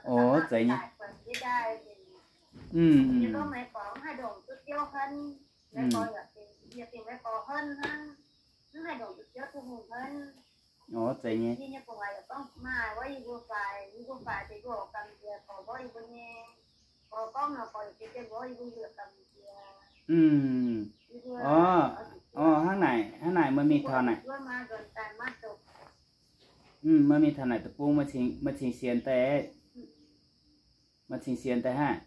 O, zeiz nyei. Mm, mm. O, zeiz nyei. Mm. O, o, hnangv naaic, hnangv naaic meih mingh taux naaic. Mm, meih mingh taux naaic deic-bung, meih cingx sienx daaih, meih cingx sienx daaih haic.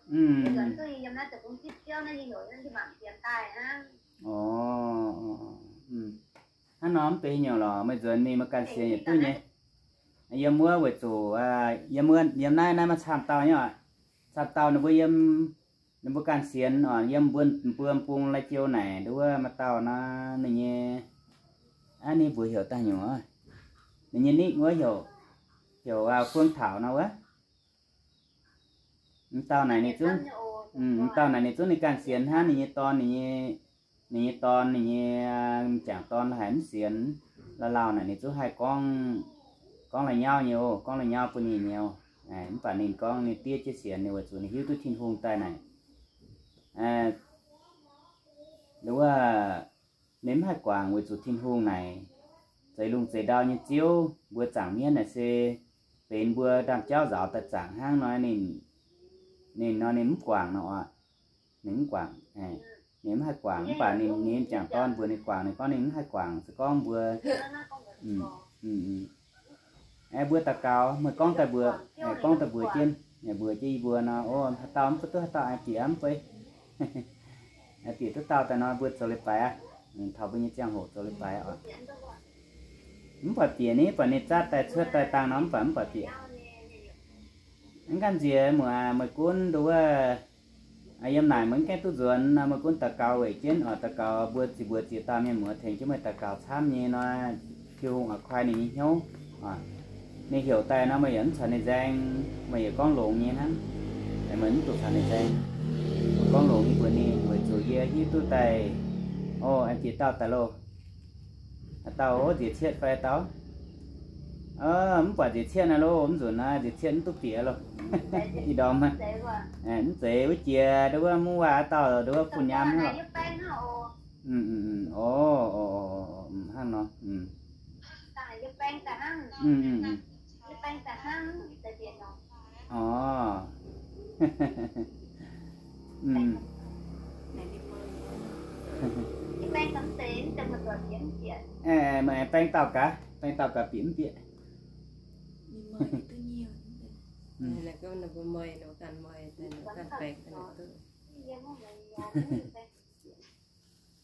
Mm. O, hnangv nor mv benx haaix nyungc lorqc, meih nzuonx mingh meih ganh sienx yietc duqv nyei. Yiem wuov weic zuqc, yiem naaiv, naaiv maaih camv dauh nyei oc. Camv dauh ninh mbuo yiem, ninh mbuo ganh sienx oc, yiem mbuo, mbuo bung lai-jou naaic nduov wuov maaih dauh nor, ninh nyei, aav, ninh mbuox heuc daaih nyungc, ninh nyei nik wuov heuc, heuc Fuong Taux nor wuov. M'dauh naaic ninh zungv, m'dauh naaic ninh zungv ninh ganh sienx hnangv, ninh nyei dorn, ninh nyei, ninh nyei dorn, ninh nyei m'jangc dorn haiz mv sienx, lauh lauh naaic ninh zungv haih gorngv, gorngv la'nyauv nyei oc, gorngv la'nyauv bun ninh nyei oc. Mv baac ninh gorngv ninh diev jienv sienx, ninh weic zuqc ninh hiuv duqv Tin-Hungh daaih naaic, nduov wuov, ninh mv haih guangc weic zuqc Tin-Hungh naaic zeix lungh zeix ndau nyei Ziouv. Mbuo zaangc mienv naaic se benx mbuo ndaamv-jauv nzaaux daaih zaangc hnangv nor, ninh, ninh nor ninh mv guangc nor oc. Ninh mv guangc, ninh mv haih guangc. Mv baac ninh nyei m'jangc dorn mbuox ninh guangc, ninh gorngv ninh mv haih guangc. Se gorngv mbuo, mbuo daux gaux, meih gorngv daaih mbuox, gorngv daaih mbuox jienv, mbuox jienv yie mbuo nor, o, haaix dauh mv baac duqv haaix dauh aengx bieqc mv bei. Bieqc duqv dauh daaih nor mbuo zoux leiz-baaix aqv. Taux mbuo nyei ziangh hoc zoux leiz-baaix oc. Mv baac bieqc ni, baac ninh zatv daaih cuotv daaih dangh nor mv baac, mv baac bieqc. Mv ganh nziex muoz, meih gunv nduov wuov, yiem naaic meih mv gaengh duqv nzuonx nor, meih gunv daux gaux weic jienv oc. Daux gaux mbuo ziqc mbuox ziex dauh mienh muoz tengx jienv meih daux gaux camv nyei nor, Tin-Hungh oix koi ninh nyei hnyouv. Ninh heuc daaih nor meih yaac mv caux ninh nzaeng, meih yaac gorngv longx nyei hnangv. Meih mv dungx caux ninh nzaeng, gorngv longx nyei mbuox ninh weic zuqc yie hiuv duqv daaih. O, aengx bieqc dauh daaih loh. Haaix dauh, o, nziez cietv fai dauh? Mv buatc nziez cietv naaiv loh, mv nzunc naaiv nziez cietv mv duqv bieqc loh. Ih ndorm mv zeiz wuov jiex nduov wuov mv waac dauh nduov wuov bun nyaam loh. O, hnangv nor. O, meih aengx baeng dauh gaax, baeng dauh gaax bieqc mv bieqc.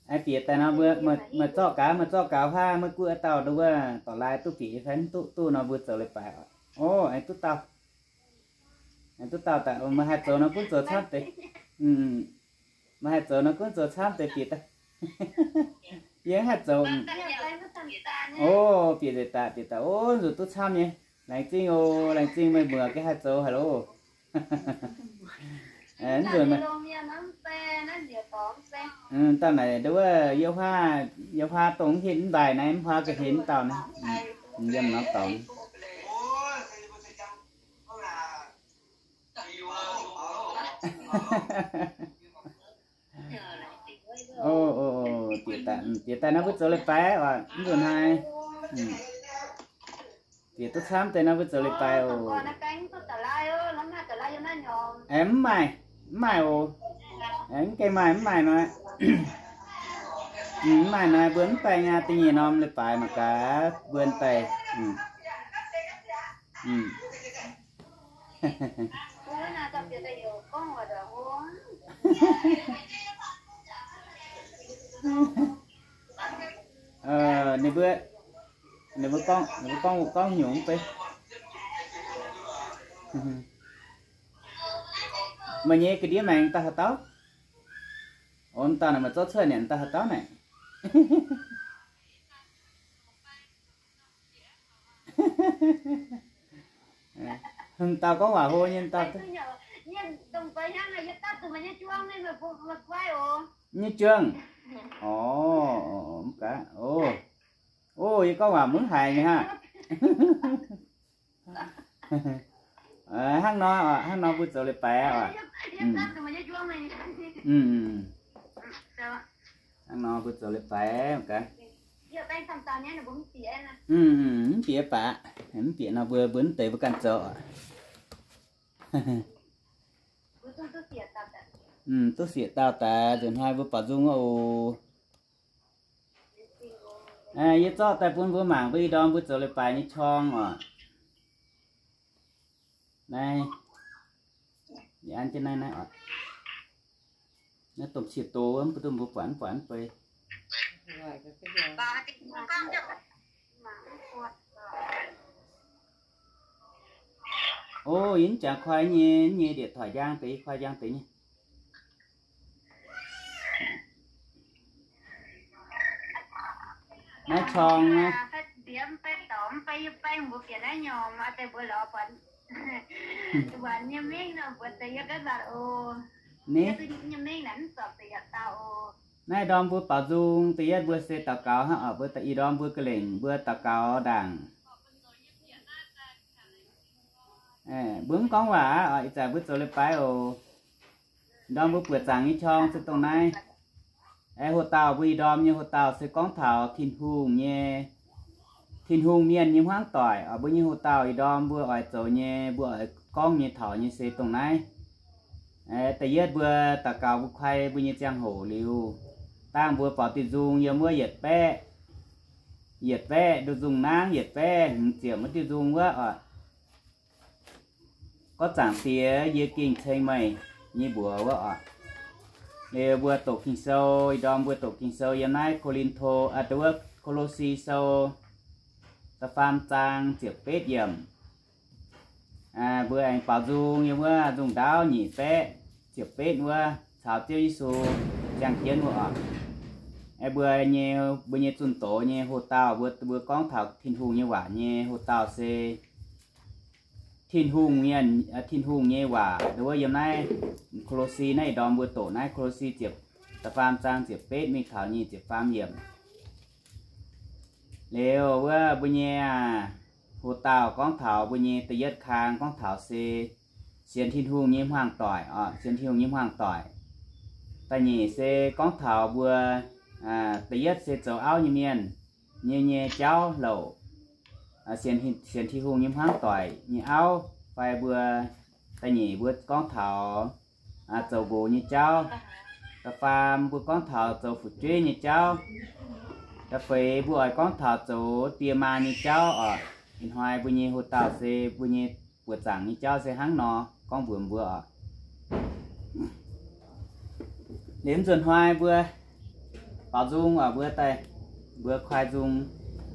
Aengx bieqc daaih nor, meih zorqv gaax, meih zorqv gaax huaav, meih gunv dauh nduov wuov dorc laaix duqv bieqc fai mv duqv, duqv nor mbuo zoux leiz-baaix. O, aengx duqv dauh, aengx duqv dauh daaih, meih haih zoux nor gunv zoux camv deix. Meih haih zoux nor gunv zoux camv deix bieqc daaih. Yie mv haih zoux. O, bieqc deix daaih, bieqc daaih. O, nzunc duqv camv nyei. Laengz zingh oc, laengz zingh meih mbuox ga'haih zoux haic loh. Mv nzunc meih, dauh naaic nduov wuov, yie huaav, yie huaav dongh mv hitv mv ndaaih naaiv, mv huaav ga'hlen mv dauh naaiv. Yiem norm dorngx. O, o, o, bieqc daaih, bieqc daaih nor mbuo zoux leiz-baaix oc, mv nzunc haaix. Bieqc duqv camv deix nor mbuo zoux leiz-baaix oc. Aengx mv maaih, mv maaih oc. Aengx mv gaengh maaih, mv maaih nor. Mv maaih nor mbuo mv baeng aqv, da'nyeic norm leiz-baaix mangc gaax mbuo daaih. Ninh mbuo, ninh mbuo gorngv, ninh mbuo gorngv, gorngv nyungc mv bei. Meih nyei ga'ndiev maengx daaih haaix dauh? O, m'dauh naaic meih zorqv cuotv nyanc daaih haaix dauh naaic? M'dauh gorngv waac hlo nyei, m'dauh. Nyei juang. Orv, mv gaax. O, o, yie gorngv waac mv haiz nyei hnangv. Hnangv nor, hnangv nor mbuo zoux leiz-baaix oc. Hnangv nor mbuo zoux leiz-baaix gaax. Mv bieqc baac, mv bieqc nor mbuo, mbuo mv deix mbuo ganh zoux. Duqv sieqv dauh daaih nzunc hnoi mbuo baaux nzung oc. Yie zorqv daaih bun mbuo mangc mbuo ih ndorm mbuo zoux leiz-baaix nyei qorng oc. Naaiv, yie an jienv naaiv, naaiv oc. Naaiv domh cie do wuov, mv baac duqv mbuo buatc, buatc mv bei. O, yie mv jangx koi nyei, nyei điện thoại njang deix, koi njang deix nyei. Naaiv qorng naaiv. Ni, naaiv ndorm mbuo baaux nzung da'yietv mbuo se daux gaux hnangv oc, mbuo ih ndorm mbuo ga'lengc mbuo daux gaux ndaangc. Mbuo mv gorngv waac aqv oc, ih zanc mbuo zoux leiz-baaix oc. Ndorm mbuo buoqc zaangc nyei qorng se dongh naaiv. Aengx hoc dauh mbuo ih ndorm nyei hoc dauh se gorngv taux Tin-Hungh nyei, Tin-Hungh mienh nyei hmuangv doic oc. Mbuo nyei hoc dauh ih ndorm mbuo oix zoux nyei, mbuo oix gorngv nyei taux nyei se dongh naaiv. Da'yietv mbuo daux gaux mbuo kuai mbuo nyei ziangh hoc liuz, dangh mbuo baaux diuh nzung yiem wuov yietc baeqv, yietc baeqv nduqc nzung nangv, yietc baeqv hmz ziepc wuov diuh nzung wuov oc. Gorngv Zaangc Diex yie gengh ceng meih nyei mbuox wuov oc. Liuz mbuo doqc Ging-Sou, ih ndorm mbuo doqc Ging-Sou yiem naaiv Ko^lin^to, aa, wuov Ko^lo^si Sou, da'faam zaang ziepc betv yiemc. Mbuo aengx baaux nzung yiem wuov Nzung Ndaauv nyic baeqv ziepc betv wuov caux Ziouv Yesu ziangh jienv wuov oc. Aengx mbuo nyei, mbuo nyei zunh doz nyei hoc dauh, mbuo, mbuo gorngv taux Tin-Hungh nyei waac nyei hoc dauh se Tin-Hungh mienh, Tin-Hungh nyei waac, wuov yiem naaiv Ko^lo^si naaiv ih ndorm mbuo doqc naaiv Ko^lo^si ziepc, da'faam zaang ziepc betv mingh taux nyic ziepc faam yiemc. Liuz wuov mbuo nyei hoc dauh gorngv taux mbuo nyei da'yietv kang gorngv taux se sienx Tin-Hungh nyei hmuangv doic oc, sienx Tin-Hungh nyei hmuangv doic. Da'nyeic se gorngv taux mbuo, da'yietv se zoux auv nyei mienh nyei, nyei jauv louc, sienx, sienx Tin-Hungh nyei hmuangv doic nyei auv, fai mbuo da'nyeic mbuo gorngv taux zoux nqox nyei jauv. Da'faam mbuo gorngv taux zoux fu'jueiv nyei jauv. Da'feix mbuo oix gorngv taux zoux die maa nyei jauv oc. Ih hnoi mbuo nyei hoc dauh se mbuo nyei buoqc zaangc nyei jauv se hnangv nor gorngv mbuox mbuo oc. Liuz nzunc hnoi mbuo baaux nzung oc, mbuo daaih, mbuo kuaai nzung,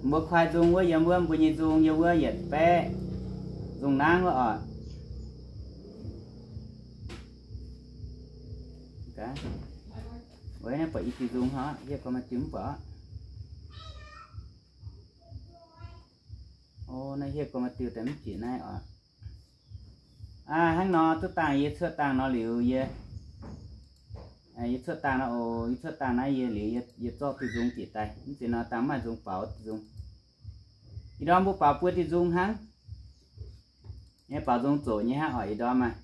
mbuo kuaai nzung wuov yiem wuov mbuo nyei nzung yiem wuov yietc baeqv nzung nangv wuov oc. Weic naaiv buatc i diuh nzung hov, hieh gorn maaih diuh mv buatc. O, naaiv hieh gorn maaih diuh daaih mv bieqc naaiv oc. Aa, hnangv nor, duqv dangh yie cuotv dangh nor liuz yie, yie cuotv dangh nor oc, yie cuotv dangh naaiv yie liuz yie, yie zorqv diuh nzung bieqc daaih. Mv zeiz nor dangh mv maaih nzung baaux diuh nzung. Ih ndorm mbuo baaux buo diuh nzung hnangv. Nyei baaux nzung zoqc nyei hnangv oc, ih ndorm aac.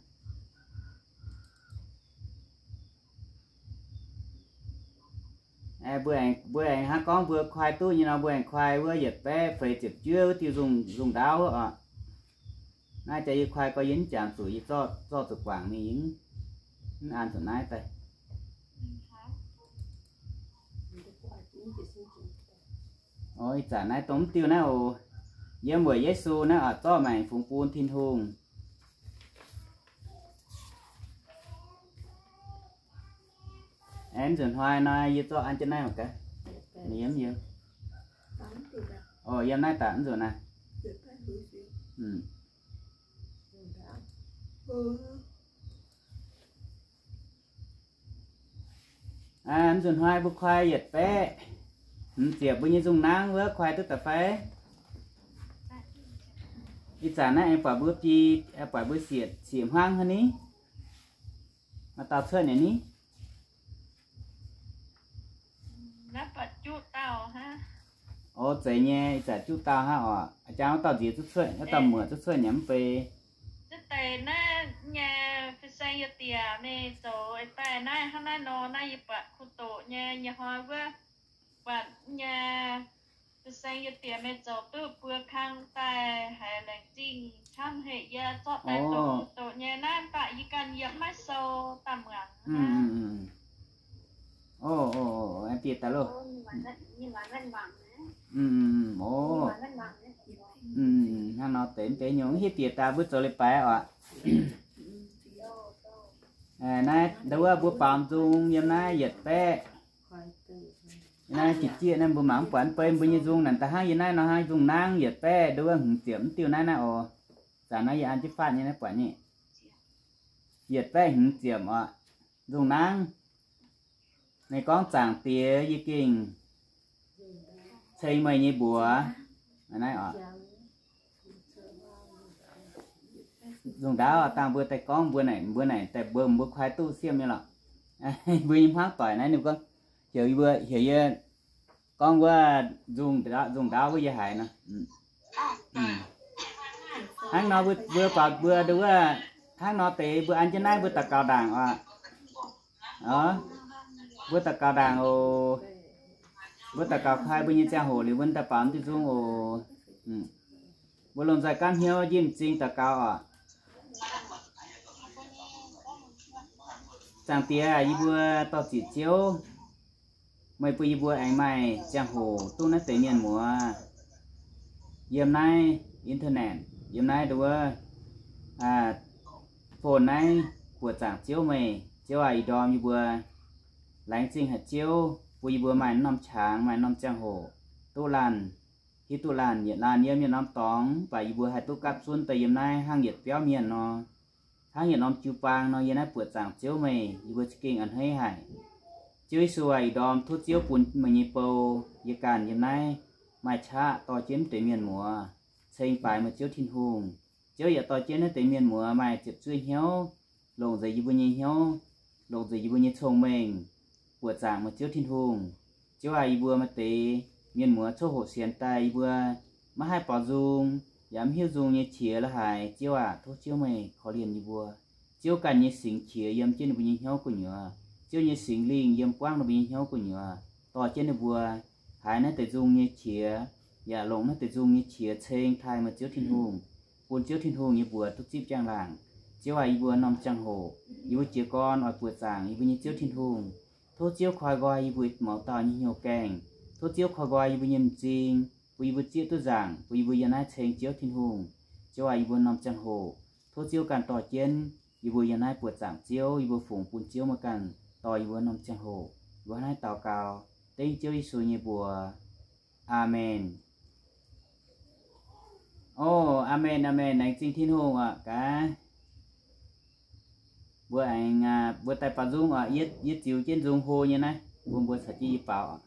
Mbuo aengx, mbuo aengx hnangv gorngv mbuo kuaai duqv nyei nor, mbuo aengx kuaai wuov yietc baeqv feix ziepc juov wuov diuh nzung, nzung ndaauv wuov oc. Naaiv jaax yie kuaai gorx yie mv jangx zuqc, yie zorqv, zorqv zuqc guangc mingh, yie mv an zuqc naaiv daaih. O, ih zanc naaiv dongh mv diuh naaiv oc. Yiem weic Yesu naaiv oc, zorqv maengx fungx bun Tin-Hungh. Aengx nzunc hnoi nor yie zorqv an jienv naaiv mangc gaax. Yiem, yiem. O, yiem naaiv daaih nzunc naaiv. Nzunc hnoi mbuo kuaai yietc baeqv hmz ziepc mbuo nyei nzung nangv wuov kuaai duqv da'fai? Ih zanc naaiv aengx buatc mbuo biei, buatc mbuo sieqv, sieqv hmuangv hnangv ni. Maaih dauh cuotv nyei ni? O, zeiz nyei, ih zanc juqv dauh hnangv oc. A'jang wuov dauh nziex zuqv cuotv, wuov dauh muoc zuqv cuotv nyei mv bei. Zuov deix naaiv nyei fin-saeng yie diex mingh zoux daaih naaiv hnangv naaiv nor, naaiv yie buatc kuv doqc nyei nyei hnoi wuov, buatc nyei fin-saeng yie diex mingh zoux duqv buo kang daaih haiz laengz zingh camv haic. Yie zorqv daaih doqc doqc nyei naaiv mv baac yie ganh yiem maiv sou daaih muangx. O, o, o, aengx bieqc daaih loh. O, hnangv nor deix mv deix nyungc hiuv bieqc daaih mbuo zoux leiz-baaix oc. Naaiv ndau wuov mbuo baaux nzung yiem naaiv yietc baeqv. Naaiv jiex jieqv naaiv mbuo mangc mv buatc mv bei mbuo nyei nzung naaic da'hnangv yie naaiv nor hnangv nzung nangv yietc baeqv ndau wuov hmz ziepc mv diuh naaiv naaiv oc. Zanc naaiv yie an jienv faatv nyei naaiv buatc nyei. Yietc baeqv hmz ziepc oc. Nzung nangv. Ninh gorngv, Zaangc Diex, yie gengh ceng meih nyei mbuox. Naaiv oc. Nzung ndaauv dangh mbuo daaih gorngv mbuo naaic, mbuo naaic daaih mbuo, mbuo kuaaiv duqv siemv nyei lorqc. Mbuo nyei hmuangv doic naaiv ninh gorngv, heuc yie mbuo, heuc yie gorngv wuov nzung ndaauv, nzung ndaauv wuov yie haiz nor. Hnangv nor mbuo, mbuo baaux mbuo nduov wuov, hnangv nor deix mbuo an jienv naaiv mbuo daux gaux ndaangc oc. Mbuo daux gaux ndaangc oc. Mbuo daux gaux kuaaiv mbuo nyei ziangh hoc liuz mbuo daaih baaux diuh nzung oc. Mbuo lomh nzoih gaamv hnyouv njimv m'zing daux gaux oc. Zaangc Diex, yie mbuo dor-ziqc Ziouv, meih bun yie mbuo aengx maaih ziangh hoc duqv naaiv deix mienh muoz yiem naaiv internet, yiem naaiv nduov phone naaiv buoqc zaangc Ziouv meih. Ziouv aac, ih ndorm yie mbuo laengz zingh haic Ziouv bun yie mbuo maaih norm qangx, maaih norm ziangh hoc duqv laanh, hiuv duqv laanh, yietc laanh yiem yietc norm dorngx, mv baac yie mbuo haih duqv gapv zunv daaih yiem naaiv hnangv yietc biauv mienh nor, hnangv yietc norm jiu-baang nor, yiem naaiv buoqc zaangc Ziouv meih, yie mbuo za'gengh a'hneiv haic. Ziouv Yesu aac, ih ndorm tov Ziouv bun meih nyei bou, yie ganh yiem naaiv maaih qaqv dorh jienv deix mienh muoz ceng baaix meih Ziouv Tin-Hungh. Ziouv yaac dorh jienv naaiv deix mienh muoz maaih ziepc zuoqv hnyouv, longc nzengc yie mbuo nyei hnyouv, longc nzengc yie mbuo nyei cong-mengh, buoqc zaangc meih Ziouv Tin-Hungh. Ziouv aac, yie mbuo maaih deix mienh muoz coqv hoqc sienx daaih, yie mbuo maiv haih baaux nzung, yaac mv hiuv nzung nyei qiex la'haaix. Ziouv aac, tov Ziouv meih korv-lienh yie mbuo. Ziouv ganh nyei singx qiex yiem jienv ninh mbuo nyei hnyouv gu'nyuoz. Ziouv nyei Singx Lingh yiem buangv ninh mbuo nyei hnyouv gu'nyuoz, dorh jienv ninh mbuo haiz naaiv deix nzung nyei qiex, yaac longc naaiv deix nzung nyei qiex ceng taaih meih Ziouv Tin-Hungh, bun Ziouv Tin-Hungh nyei mbuox duqv zipv njang-laangc. Ziouv aac, yie mbuo norm ziangh hoc yie mbuo jiez gorn oix buoqc zaangc yie mbuo nyei Ziouv Tin-Hungh. Tov Ziouv koi nqoi yie mbuo mouz dauh nyei hnyouv gaengh. Tov Ziouv koi nqoi yie mbuo nyei m'zing, bun yie mbuo zieqv duqv nzaangc, bun yie mbuo yiem naaiv ceng Ziouv Tin-Hungh. Ziouv aac, yie mbuo norm ziangh hoc tov Ziouv ganh dorh jienv yie mbuo yiem naaiv buoqc zaangc Ziouv, yie mbuo fungx bun Ziouv meih ganh dorh yie mbuo norm ziangh hoc. Yie mbuo naaiv daux gaux dengv Ziouv Yesu nyei mbuox. Aamen. O, aamen, aamen. Laengz zingh Tin-Hungh oc. Gaax, mbuo aengx, mbuo daaih baaux nzung oc. Yie, yie ziux jienv nzung hlo nyei naaiv, mbuo, mbuo caux jienv yie baaux oc.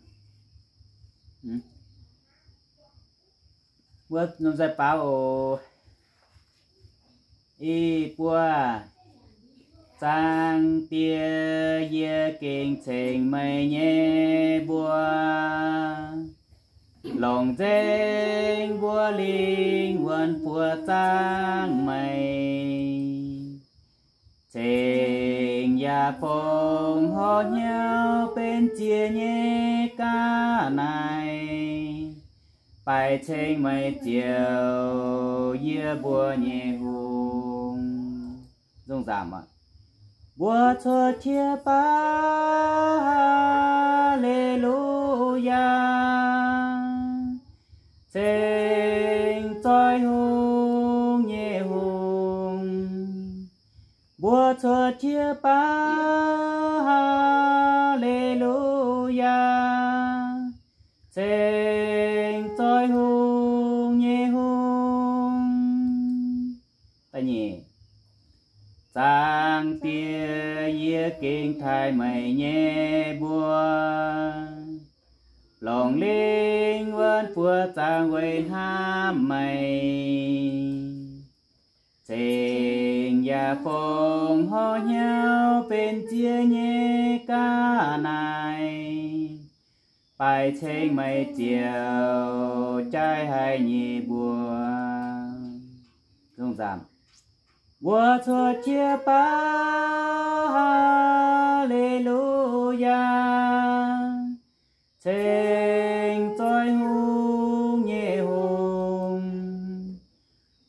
Mbuo lomh nzoih baaux oc. Ih buo. Zaangc Diex, yie gengh ceng meih nyei mbuox, longc nzengc mbuo lingh wuonh buoqc zaangc meih, ceng yaac fongc horc hnyouv benx jiex nyei ga'naaiv, baix ceng meih Ziouv, yie mbuo nyei Hungh. Mbuo cuotv qiex baav Haa^le^lu^yaa, ceng zoih hungh nyei Hungh. Mbuo cuotv qiex baav Haa^le^lu^yaa, ceng zoih hungh nyei Hungh. Zaangc Diex, yie gengh taaih meih nyei mbuox, longc lingh wuonh buoqc zaangc weic hnamv meih. Ceng yaac fongc horc hnyouv benx ziex nyei ga'naaiv, baaix ceng meih ziouc jaaix haic nyei mbuo. Mbuo cuotv qiex baav, haa^le^lu^yaa, ceng zoih hungh nyei hungh.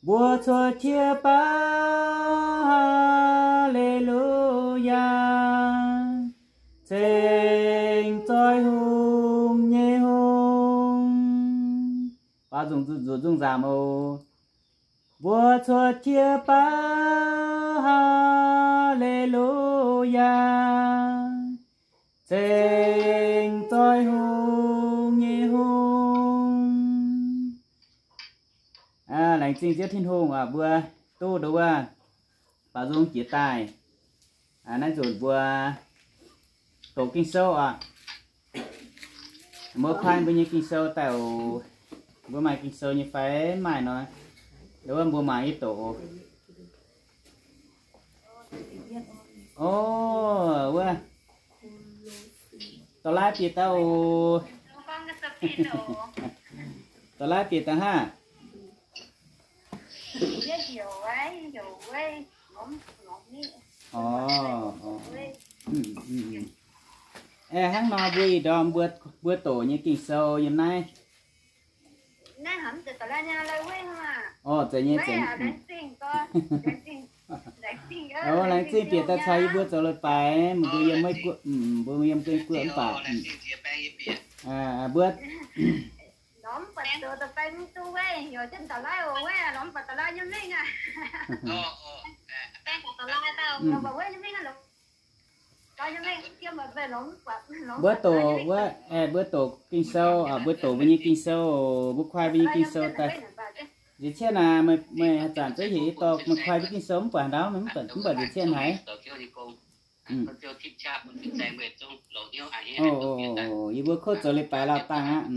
Mbuo cuotv qiex baav, haa^le^lu^yaa, ceng zoih hungh nyei hungh. Baaux nzung, nzung nzaamc oc. Mbuo cuotv qiex baav, haa^le^lu^yaa, ceng zoih hungh nyei hungh. Laengz zingh Ziouv Tin-Hungh oc, mbuo duqv nduov wuov baaux nzung jiex daaih. Naaiv nzunc mbuo doqc Ging-Sou oc. Mbuo kuaaiv mbuo nyei Ging-Sou daaih oc. Mbuo maaih Ging-Sou nyei fai maaih nor, nduov wuov mbuo mangc yie doqc oc. O, wuov, da'laaiv bieqc daaih oc. Da'laaiv bieqc daaih hnangv. Hnangv nor mbuo ih ndorm mbuo, mbuo doqc nyei Ging-Sou yiem naaiv. Orv, zeiz nyei, zeiz. Orv, laengz zingh bieqc daaih caux yie mbuo zoux leiz-baaix, meih mbuo yiem Meiv Guoqv, mbuo yiem Meiv Guoqv mv baac mbuo mbuo doqc wuov, mbuo doqc Ging-Sou, mbuo doqc mbuo nyei Ging-Sou, mbuo kuaai mbuo nyei Ging-Sou daaih. Nziex cien aac, meih haaix zanc zouv hec yie dorh meih kuaai mbuo Ging-Sou mv buatc ndau, mv baac nziex cien haic. Yie mbuo kov zoux leiz-baaix lauh dangh aqv.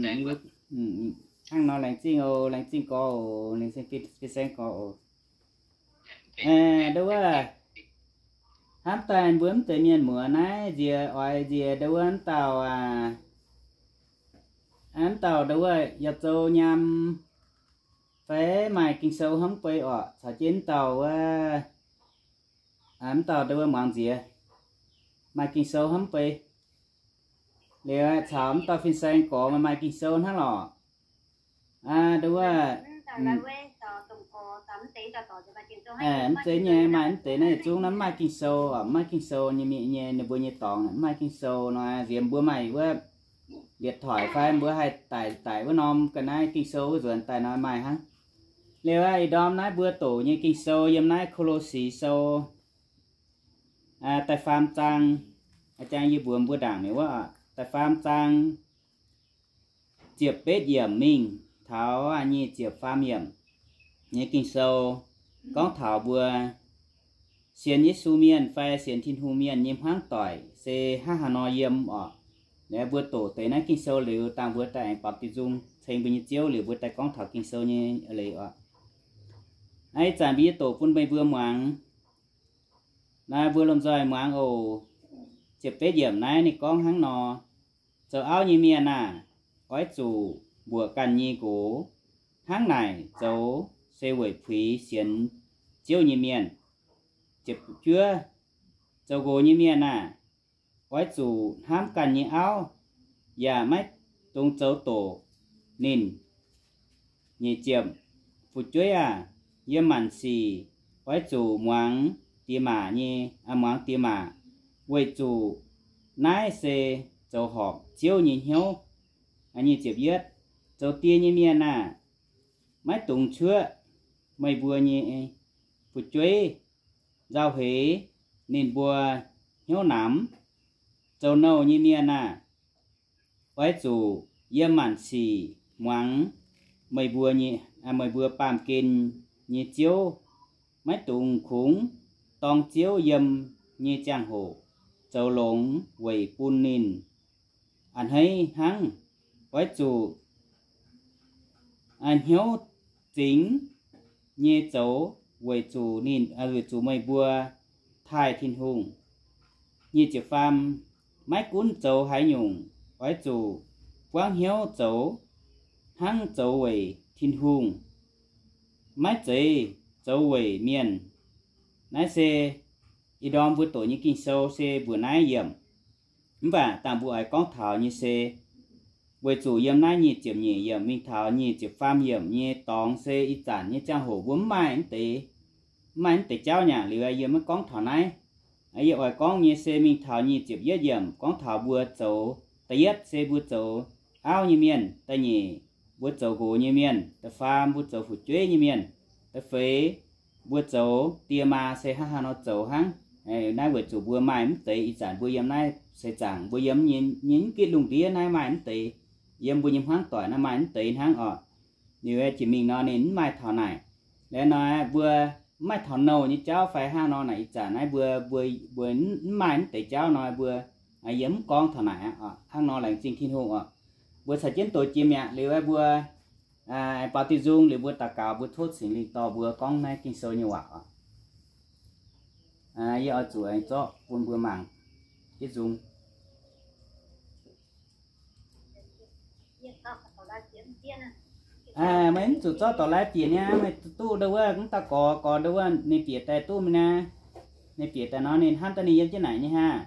Hnangv nor laengz zingh oc, laengz zingh gorx oc, laengz zingh fin-saeng gorx oc. Nduov wuov, hnamv daaih mbuo mv deix mienh muoz naaiv nziex oix nziex nduov wuov mv dauh, mv dauh nduov wuov yaac zoux nyaam fai maaih Ging-Sou hnamv beiv orqc, caux jienv mv dauh wuov, mv dauh nduov wuov muangx nziex maaih Ging-Sou hnamv beiv. Liuz caux mv dauh fin-saeng gorx maaih Ging-Sou hnangv lorqc. Nduov wuov, mv zeiz nyei, maaih mv deix naaiv yietc zungv naaiv mv maaih Ging-Sou, mv maaih Ging-Sou nyei mienh nyei ninh mbuo nyei dorngx mv maaih Ging-Sou nor, nziex mbuo maaih wuov điện thoại fai mbuo haih daic daic wuov norm ga'naaiv Ging-Sou wuov nzuonx daaih nor maaih hnangv. Liuz ih ndorm naaiv mbuo doqc nyei Ging-Sou yiem naaiv Ko^lo^si Sou da'faam zaang, jang yie mbuox mbuo ndaangc mi'aqv, da'faam zaang ziepc betv yiemc mingh taux nyic ziepc faam yiemc nyei Ging-Sou gorngv taux mbuo sienx Yesu mienh fai sienx Tin-Hungh mienh nyei hmuangv doic se hnangv haaix nor yiem orqc. Liuz mbuo doqc deix naaiv Ging-Sou liuz, dangh mbuo daaih aengx baamz diuh nzung ceng mbuo nyei Ziouv liuz, mbuo daaih gorngv taux Ging-Sou nyei leiz orqc. Ih zanc mbuo yie doqc bun meih mbuo muangx. Naaiv mbuo lomh nzoih muangx oc. Ziepc betv yiemc naaiv ninh gorngv hnangv nor, Zoux auv nyei mienh aah! Oix zuqc mbuoqc ganh nyei nqox. Hnangv naaic zoux se weic puix sienx Ziouv nyei mienh. Ziepc juov, zoux nqox nyei mienh aah! Oix zuqc hnamv ganh nyei auv, yaac maiv dungx zoux doqc ninh. Nyic ziepc, fu'jueiv aah! Yiem maanc sic oix zuqc muangx diex maac nyei, muangx diex maac, weic zuqc naaiv se zoux horpc Ziouv nyei hnyouv. Nyic ziepc yietv, zoux die nyei mienh aah! Maiv dungx cuoqv meih mbuo nyei fu'jueiv nzauh heix ninh mbuo hnyouv namx. Zoux nouh nyei mienh aah! Oix zuqc yiem maanc sic muangx meih mbuo nyei, meih mbuo baamh gen nyei Ziouv. Maiv dungx kungx dorng Ziouv yiem nyei ziangh hoc zoux longx weic bun ninh a'hneiv hnangv. Oix zuqc hnyouv zingx nyei zoux weic zuqc ninh, weic zuqc meih mbuo taaih Tin-Hungh. Nyic ziepc faam, maiv gunv zoux haaix nyungc, oix zuqc buangv hnyouv zoux hnangv zoux weic Tin-Hungh, maiv zeiz zoux weic mienh. Naaiv se ih ndorm mbuo doqc nyei Ging-Sou se mbuox naaiv yiemc. Mv baac dangh mbuo oix gorngv taux nyei se, weic zuqc yiem naaiv nyic ziepc nyeic yiemc mingh taux nyic ziepc faam yiemc nyei dorngx se ih zanc nyei ziangh hoc mbuo mv maaih mv deix, mv maaih mv deix jauv nyanc liuz, yie maiv gorngv taux naaiv. Yie oix gorngv nyei se mingh taux nyic ziepc yietv yiemc gorngv taux mbuo zoux, da'yietv se mbuo zoux auv nyei mienh, da'nyeic mbuo zoux nqox nyei mienh, da'faam mbuo zoux fu'jueiv nyei mienh, da'feix mbuo zoux die maa se hnangv haaix nor zoux hnangv. Naaiv weic zuqc mbuo maaih mv deix, ih zanc mbuo yiem naaiv seix zaangc mbuo yiem nyei mv gitv lungh ndiev naaiv maaih mv deix, yiem mbuo nyei hmuangv doic naaiv maaih mv deix hnangv oc. Liuz jiex mingh nor ninh mv maaih taux naaic. Liuz nor mbuo mv maaih taux nouh nyei jauv fai hnangv nor naaic, ih zanc naaiv mbuo, mbuo, mbuo mv maaih mv deix jauv nor mbuo yiem mv gorngv taux naaic aqv. Hnangv nor laengz zingh Tin-Hungh oc. Mbuo caux jienv doqc jiex mi'aqv. Liuz mbuo baaux diuh nzung liuz mbuo daux gaux, mbuo tov Singx Lingh dorh mbuo gorngv naaiv Ging-Sou nyei waac oc. Yie oix zuqc aengx zorqv bun mbuo mangc jienv nzung. Meih mv zuqc zorqv dorc lai bieqc niaa, meih duqv ndau wuov mv dauh gorx, gorx ndau wuov ninh bieqc daaih duqv mi'aqv. Ninh bieqc daaih nor ninh hnamv daaih ninh yiem jienv naaic nyei hnangv.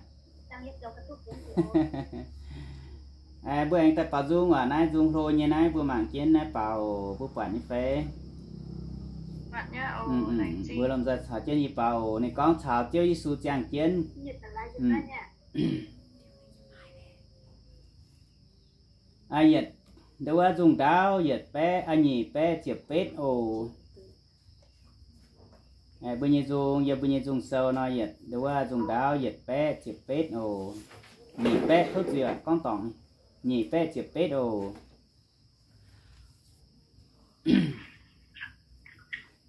Mbuo aengx daaih baaux nzung waac, naaiv nzung hlo nyei naaiv, mbuo mangc jienv naaiv baaux oc, mbuo buatc nyei fai? Mbuo lomh nzoih caux jienv yie baaux oc. Ninh gorngv caux Ziouv Yesu ziangh jienv. Yietc, ndau wuov nzung ndaauv yietc baeqv, nyic baeqv ziepc betv oc. Mbuo nyei nzung, yiem mbuo nyei nzung sou nor yietc, ndau wuov nzung ndaauv yietc baeqv ziepc betv oc. Nyic baeqv, tov zuiz gorngv dorngc, nyic baeqv ziepc betv oc.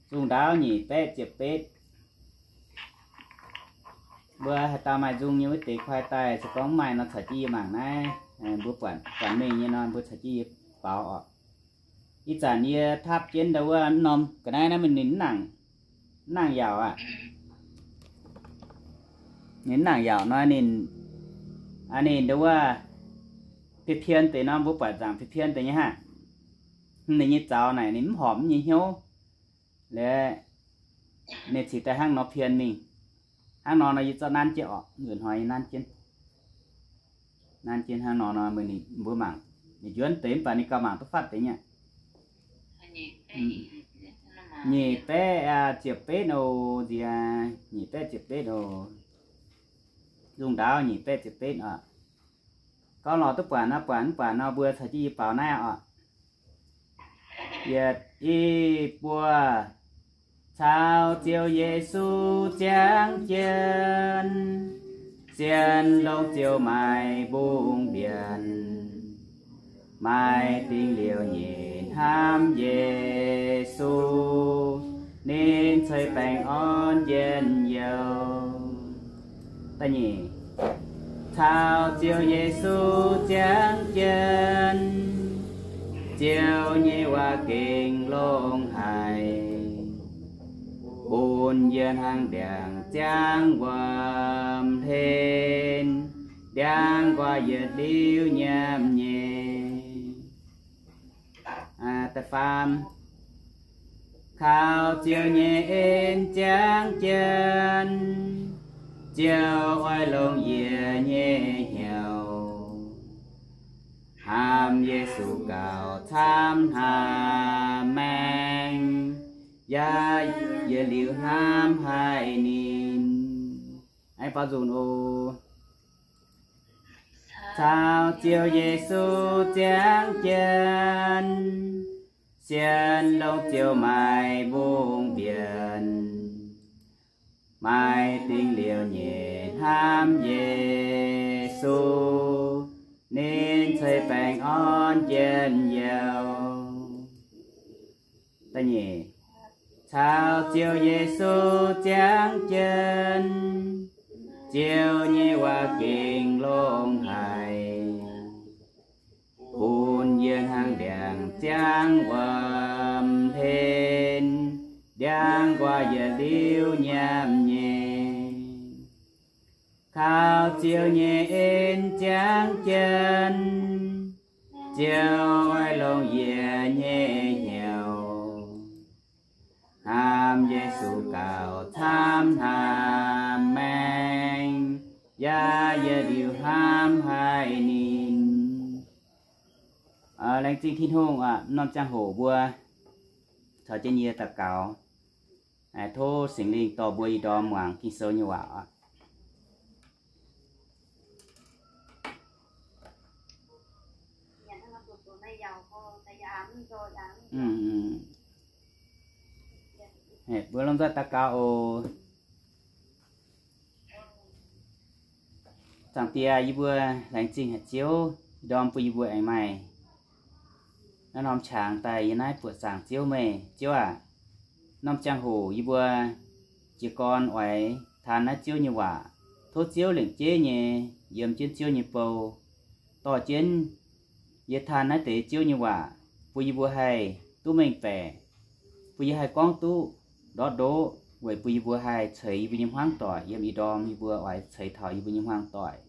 Nzung ndaauv nyic baeqv ziepc betv. Mbuo haaix dauh maaih nzung nyei wuov deix koi daaih, se gorngv mv maaih nor caux jienv yie mangc naaiv. Mbuo buatc, buatc mengh nyei nor mbuo caux jienv yie baaux oc. Ih zanc yie tapv jienv ndau wuov norm ga'naaiv naaiv, ninh mv nangc, mv nangc yaauc aqv. Ninh mv nangc yaauc nor ninh, ninh ndau wuov pien-pien deix nor, mbuo buatc nzaangc pien-pien deix nyei hnangv. Ninh nyei zaux naaic ninh mv horpc nyei hnyouv. Liuz ninh cingx daaih hnangv nor pien mingh. Hnangv nor nor yie zorqv nanv jienv oc, nzuonx hnoi yie nanv jienv. Nanv jienv hnangv nor nor, mbuo mangc, ninh njuonv deix mv baac ninh gauh mangc duqv fatv deix nyei. Nyic baeqv ziepc betv oc, nziex, nyic baeqv ziepc betv oc. Nzung ndaauv nyic baeqv ziepc betv oc. Gorngv lorz duqv buatc nor buatc, mv buatc nor mbuo caux jienv yie baaux naaiv oc. Yietc, i, buo. Caux Ziouv Yesu ziangh jienv, sienx longx ziouc maaih mbungv mbienc. Maaih dingc liouc nyeic hnamv Yesu, ninh ceix baengh orn njien-youh. Da'nyeic, caux Ziouv Yesu ziangh jienv, Ziouv nyei waac gengh longx haic, bun yie hnangv ndiangx-ziangv wuom hlen, ndiangx-nquaah yietc liuz nyiemc nyei. Da'faam, kaux Ziouv nyei en ziangh jienv, Ziouv oix longc yie nyei hnyouv, hnamv Yesu gauh camv hnamv maengx, yaac yietc liuz hnamv haic ninh. Aengx baaux nzunc oc. Caux Ziouv Yesu ziangh jienv, sienx longx ziouc maaih mbungv mbienc. Maaih dingc liouc nyeic hnamv Yesu, ninh ceix baengh orn njien-youh. Da'nyeic, caux Ziouv Yesu ziangh jienv, Ziouv nyei waac gengh longx haic, bun yie hnangv ndiangx-ziangv wuom hlen, Ndiangx nquaah yietc liuz nyiemc nyei, kaux Ziouv nyei en jangv jienv, Ziouv oix longc yie nyei hnyouv hnamv Yesu gauh camv hnamv maengx, yaac yietc liuz hnamv haic ninh. Laengz zingh Tin-Hungh aac, norm ziangh hoc mbuo caux jienv yie daux gaux. Tov Singx Lingh dorh mbuo ih ndorm muangx Ging-Sou nyei waac oc. Mbuo lomh nzoih daux gaux oc. Zaangc Diex, yie mbuo laengz zingh haic Ziouv, ndorm bun yie mbuo aengx maaih naaiv norm qangx daaih yiem naaiv buoqc zaangc Ziouv meih. Ziouv aac, norm ziangh hoc yie mbuo jiez gorn oix taan naaiv Ziouv nyei waac. Tov Ziouv lengc jeiv nyei yiem jienv Ziouv nyei bou, dorh jienv yie taan naaiv deix Ziouv nyei waac, bun yie mbuo haih duqv mengh baeqc, bun yie haih gorngv duqv ndortv ndoqv, weic bun yie mbuo haih ceix yie mbuo nyei hmuangv doic yiem ih ndorm yie mbuo oix ceix taux yie mbuo nyei hmuangv doic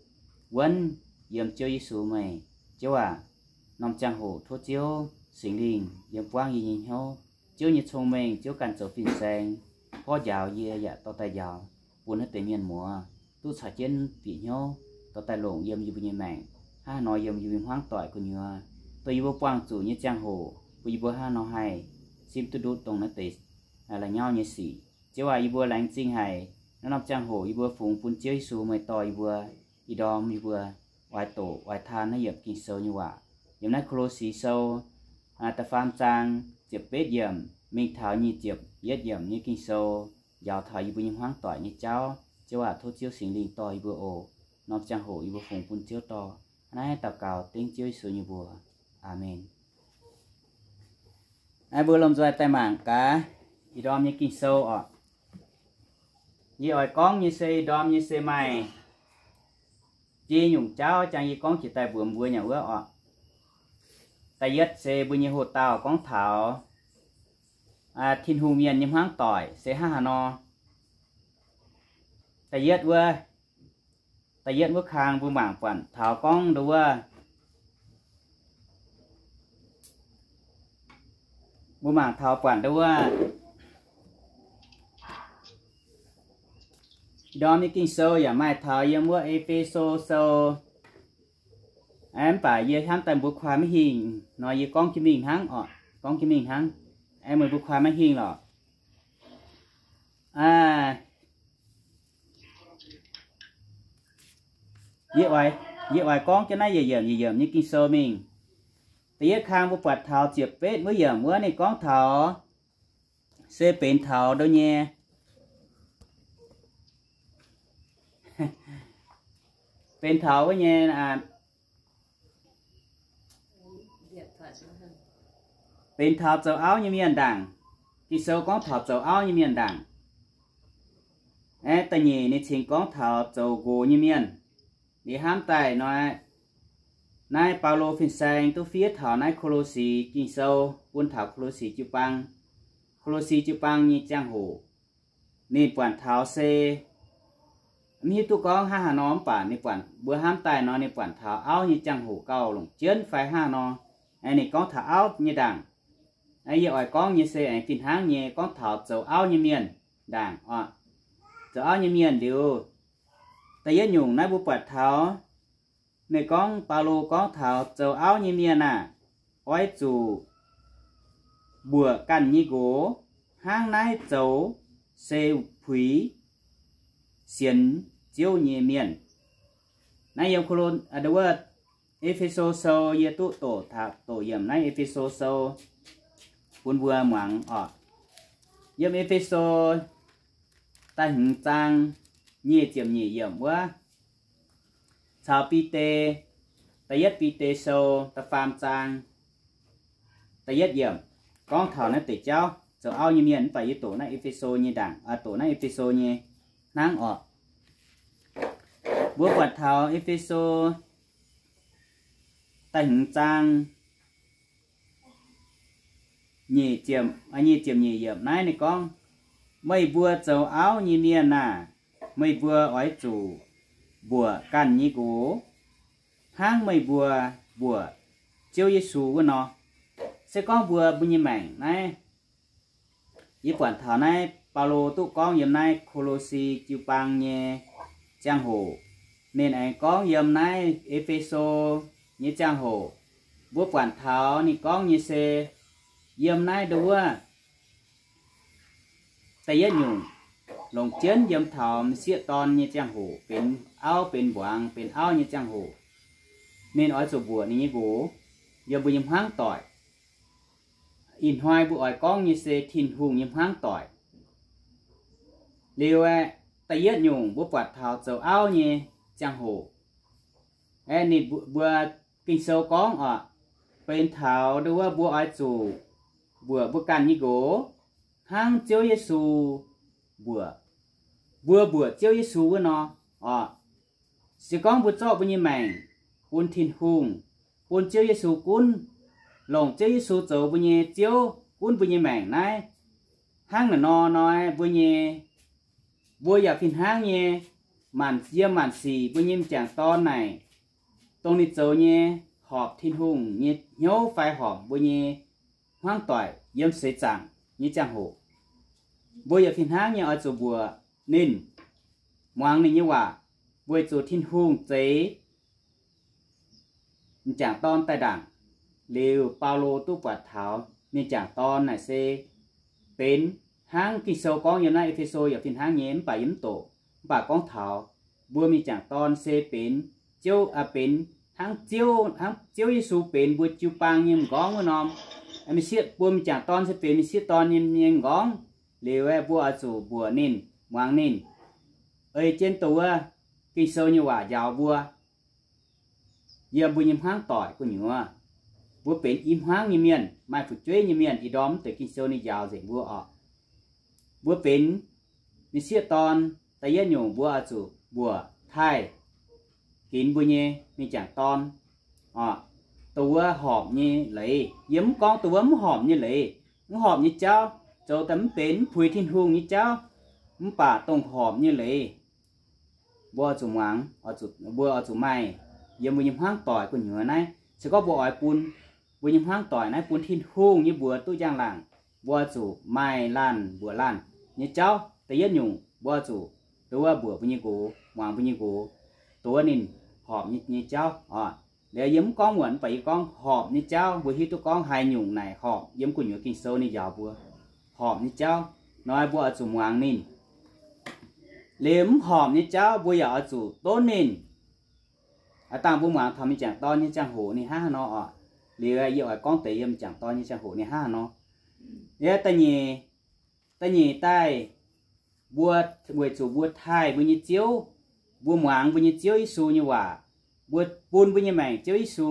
wuonv yiem Ziouv Yesu meih. Ziouv aac, norm ziangh hoc tov Ziouv Singx Lingh yiem buangv yie nyei hnyouv. Ziouv nyei cong-mengh, Ziouv ganh zoux fin-saeng, porv njaaux yie yaac dorh daaih njaaux bun naaiv deix mienh muoz duqv caux jienv bieqc hnyouv dorh daaih longc yiem yie mbuo nyei maengc, hnangv haaix nor yiem yie mbuo nyei hmuangv doic gu'nyuoz, dongh yie mbuo buangh zuqc nyei ziangh hoc, bun yie mbuo hnangv haaix nor haih simv duqv ndutv dongh naaiv deix la'nyauv nyei sic. Ziouv aac, yie mbuo laengz zingh haic naaiv norm ziangh hoc yie mbuo fungx bun Ziouv Yesu meih dorh yie mbuo ih ndorm yie mbuo oix doqc oix taan naaiv yiemc Ging-Sou nyei waac. Yiem naaiv Ko^lo^si Sou da'faam zaang ziepc betv yiemc mingh taux nyic ziepc yietv yiemc nyei Ging-Sou, njaaux taux yie mbuo nyei hmuangv doic nyei jauv. Ziouv aac, tov Ziouv Singx Lingh dorh yie mbuo oc. Norm ziangh hoc yie mbuo fungx bun Ziouv dorh. Naaiv daux gaux dengv Ziouv Yesu nyei mbuox. Aamen. Mbuo lomh nzoih daaih mangc gaax ih ndorm nyei Ging-Sou oc. Yie oix gorngv nyei se ih ndorm nyei se maaih jiex nyungc jauv jangx yie gorngv jiex daaih mbuox mbuo nyei wuov oc. Da'yietv se mbuo nyei hoc-dauh gorngv taux Tin-Hungh mienh nyei hmuangv doic se hnangv haaix nor. Da'yietv wuov, da'yietv wuov kang mbuo mangc buatc taux gorngv nduov wuov, mbuo mangc taux buatc nduov wuov, ih ndorm nyei Ging-Sou yaac maaih taux yiem wuov E^fe^so Sou. Mv baac yie hnamv daaih mbuo kuaai maiv hingh nor yie gorngv jienv mingh hnangv oc, gorngv jienv mingh hnangv. Aengx meih mbuo kuaai maiv hingh lorqc. Yie oix gorngv jienv naaiv yietc yiemc yietc yiemc nyei Ging-Sou mingh. Da'yietv kang mbuo buatc taux ziepc betv wuov yiemc wuov ninh gorngv taux se benx taux ndo nyei, benx taux wuov nyei, benx taux zoux auv nyei mienh ndaangc. Ging-Sou gorngv taux zoux auv nyei mienh ndaangc. Aeqv, da'nyeic ninh cingx gorngv taux zoux nqox nyei mienh. Liuz hnamv daaih nor, naaiv Baulo fin-saeng duqv fiev taux naaiv Ko^lo^si Ging-Sou bun taux Ko^lo^si jiu-baang. Ko^lo^si jiu-baang nyei ziangh hoc ninh buatc taux se mv hiuv duqv gorngv hnangv haaix nor mv baac ninh buatc, mbuo hnamv daaih nor ninh buatc taux auv nyei ziangh hoc gauh longc jienv fai hnangv haaix nor. Ninh gorngv taux auv nyei ndaangc. Yie oix gorngv nyei se aengx fih hnangv nyei gorngv taux zoux auv nyei mienh ndaangc oc. Zoux auv nyei mienh liuz, da'yietv nyungc naaiv mbuo buatc taux meih gorngv Baulo gorngv taux zoux auv nyei mienh aah, oix zuqc mbuoqc ganh nyei nqox hnangv naaiv zoux se puix sienx Ziouv nyei mienh. Naaiv yiem Ko^lo, wuov E^fe^so Sou yie duqv doqc, doqc yiemc naaiv E^fe^so Sou bun mbuo muangx oc. Yiem E^fe^so da'hmz zaang nyic ziepc nyeic yiemc wuov, caux Bide, da'yietv Bide Sou da'faam zaang da'yietv yiemc, gorngv taux naaiv deix jauv zoux auv nyei mienh. Mv baac yie doqc naaiv E^fe^so nyei ndaangc, doqc naaiv E^fe^so nyei hnangv oc. Mbuo buatc taux E^fe^so da'hmz zaang nyic ziepc, nyic ziepc nyeic yiemc naaiv ninh gorngv, meih mbuo zoux auv nyei mienh aah! Meih mbuo oix zuqc mbuoqc ganh nyei nqox, hnangv meih mbuo mbuoqc Ziouv Yesu wuov nor. Se gorngv mbuo, mbuo nyei maengc naaiv, yie buatc taux naaiv Baulo duqv gorngv yiem naaiv Ko^lo^si jiu-baang nyei ziangh hoc, ninh aengx gorngv yiem naaiv E^fe^so nyei ziangh hoc, mbuo buatc taux ninh gorngv nyei se yiem naaiv nduov wuov da'yietv nyungc, longc jienv yiem taux m'sieqv dorn nyei ziangh hoc, benx auv benx mbuangz benx auv nyei ziangh hoc, ninh oix zuqc mbuoqc ninh nyei nqox yiem mbuo nyei hmuangv doic. Ih hnoi mbuo oix gorngv nyei se Tin-Hungh nyei hmuangv doic. Liuz aeqv, da'yietv nyungc mbuo buatc taux zoux auv nyei ziangh hoc, aeqv, ninh mbuo, Ging-Sou gorngv oc, benx taux nduov wuov mbuo oix zuqc mbuoqc mbuo ganh nyei nqox hnangv Ziouv Yesu mbuoqc, mbuo mbuoqc Ziouv Yesu wuov nor oc. Se gorngv mbuo zorqv mbuo nyei maengc bun Tin-Hungh, bun Ziouv Yesu gunv, longc Ziouv Yesu zoux mbuo nyei Ziouv gunv mbuo nyei maengc naaiv, hnangv naaiv nor hnoi mbuo nyei, mbuo yaac fih hnangv nyei, maanc, yiem maanc sic mbuo nyei m'jangc dorn naaic, dongh ninh zoux nyei horpc Tin-Hungh nyei hnyouv fai horpc mbuo nyei hmuangv doic yiem seix zaangc nyei ziangh hoc, mbuo yaac fih hnangv nyei oix zuqc mbuoqc ninh, muangx ninh nyei waac, weic zuqc Tin-Hungh zeix m'jangc dorn daaih ndaangc. Liuz Baulo duqv buatc taux m'jangc dorn naaic se benx hnangv Ging-Sou gorngv yiem naaiv E^fe^so yaac fih hnangv nyei, mv baac yie mv doqc, mv baac gorngv taux mbuo m'jangc dorn se benx Ziouv, benx hnangv Ziouv, hnangv Ziouv Yesu benx mbuo jiu-baang nyei m'nqorngv wuov norm, m'sieqv, mbuo m'jangc dorn se benx m'sieqv dorn nyei, nyei m'nqorngv. Liuz aeqv, mbuo oix zuqc mbuoqc ninh, muangx ninh, ei jienv dongh wuov Ging-Sou nyei waac njaaux mbuo yiem mbuo nyei hmuangv doic gu'nyuoz. Mbuo benx i hmuangv nyei mienh, maaih fu'jueiv nyei mienh, ih ndorm mv deix Ging-Sou ninh njaaux nzengc mbuo oc. Mbuo benx m'sieqv dorn, da'yietv nyungc mbuo oix zuqc mbuoqc taaih ginx mbuo nyei m'jangc dorn oc, dongh wuov horpc nyei leiz. Yie mv gorngv dongh wuov mv horpc nyei leiz, mv horpc nyei jauv, zoux daaih mv benx, mv puix Tin-Hungh nyei jauv, mv baac dongh horpc nyei leiz mbuo oix zuqc muangx, mbuo oix zuqc maaih yiem mbuo nyei hmuangv doic gu'nyuoz naaiv. Se gorngv mbuo oix bun mbuo nyei hmuangv doic naaiv bun Tin-Hungh nyei mbuox duqv njang-laangc, mbuo oix zuqc maaih laanh mbuoqc laanh nyei jauv. Da'yietv nyungc mbuo oix zuqc dongh wuov mbuoqc mbuo nyei nqox, muangx mbuo nyei nqox, dongh wuov ninh horpc nyei, nyei jauv oc. Liuz yie mv gorngv muonc, mv baac yie gorngv horpc nyei jauv, mbuo hiuv duqv gorngv haaix nyungc naaic horpc yiem gu'nyuoz Ging-Sou ninh njaaux mbuo horpc nyei jauv nor, mbuo oix zuqc muangx ninh. Liuz mv horpc nyei jauv mbuo yaac oix zuqc donv ninh. Aav dangh mbuo muangx taux m'jangc dorn nyei ziangh hoc ninh hnangv haaix nor oc. Liuz yie oix gorngv deix yiem m'jangc dorn nyei ziangh hoc ninh hnangv haaix nor. Yie da'nyeic, da'nyeic daaih, mbuo weic zuqc mbuo taaih mbuo nyei Ziouv, mbuo muangx mbuo nyei Ziouv Yesu nyei waac, mbuo bun mbuo nyei maengc Ziouv Yesu,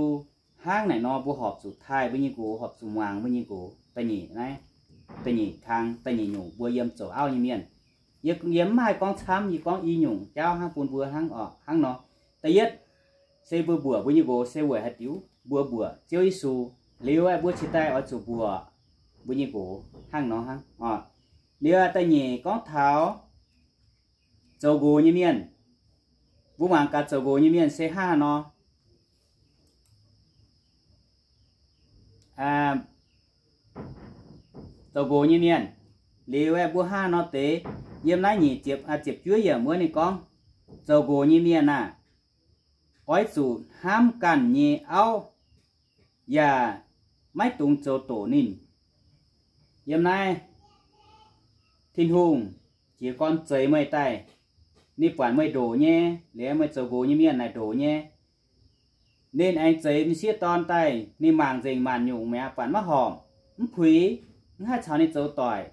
hnangv naaic nor mbuo horpc zuqc taaih mbuo nyei nqox, horpc zuqc muangx mbuo nyei nqox. Da'nyeic naaiv, da'nyeic kang, da'nyeic nyungc mbuo yiem zoux auv nyei mienh. Yie, yie mv haih gorngv camv, yie gorngv i nyungc jauv hnangv bun mbuo hnangv oc, hnangv nor. Da'yietv se mbuo mbuoqc mbuo nyei nqox se weic haaix diuc? Mbuo mbuoqc Ziouv Yesu. Liuz aeqv, mbuo cingx daaih oix zuqc mbuoqc mbuo nyei nqox hnangv nor hnangv oc. Liuz aeqv, da'nyeic gorngv taux zoux nqox nyei mienh. Mbuo muangx gaax zoux nqox nyei mienh se hnangv haaix nor. Zoux nqox nyei mienh, liuz aeqv, mbuo hnangv haaix nor deix? Yiem naaiv nyic ziepc, ziepc juov yiemc wuov ninh gorngv, zoux nqox nyei mienh aah, oix zuqc hnamv ganh nyei auv, yaac maiv dungx zoux doqc ninh. Yiem naaiv Tin-Hungh jiez gorn zeix meih daaih, ninh buatc meih ndoqc nyei, liuz meih zoux nqox nyei mienh naaic ndoqc nyei, ninh aengx zeix m'sieqv dorn daaih, ninh mangc nzengc maanc nyungc mi'aqv, buatc maiv horpc, mv puix, mv haih caux ninh zoux doic.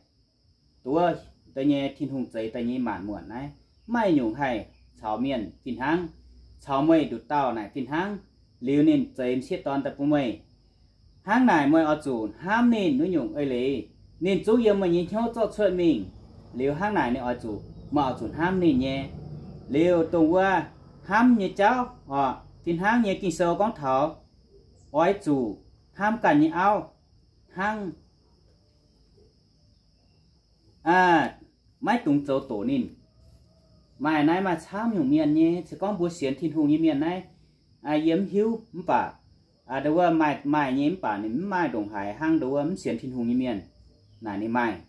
Dongh wuov deix nyei Tin-Hungh zeix daaih nyei maanc muonc naaiv, mv maaih nyungc haih caux mienh fih hnangv, caux meih nduqc dauh naaic fih hnangv. Liuz ninh zeix m'sieqv dorn daaih bun meih. Hnangv naaic meih oix zuqc hnamv ninh wuov nyungc eix leiz, ninh zungv yiem meih nyei hnyouv zorqv cuotv mingh. Liuz hnangv naaic ninh oix zuqc, meih oix zuqc hnamv ninh nyei. Liuz dongh wuov hnamv nyei jauv oc, fih hnangv nyei Ging-Sou gorngv taux oix zuqc hnamv ganh nyei auv hnangv maiv dungx zoux doqc ninh. Maaih naaiv maaih camv nyungc mienh nyei, se gorngv mbuo sienx Tin-Hungh nyei mienh naaiv, yie mv hiuv, mv baac ndo wuov maaih, maaih nyei, mv baac ninh mv maaih ndongc haaix hnangv ndo wuov mv sienx Tin-Hungh nyei mienh naaic ninh maaih.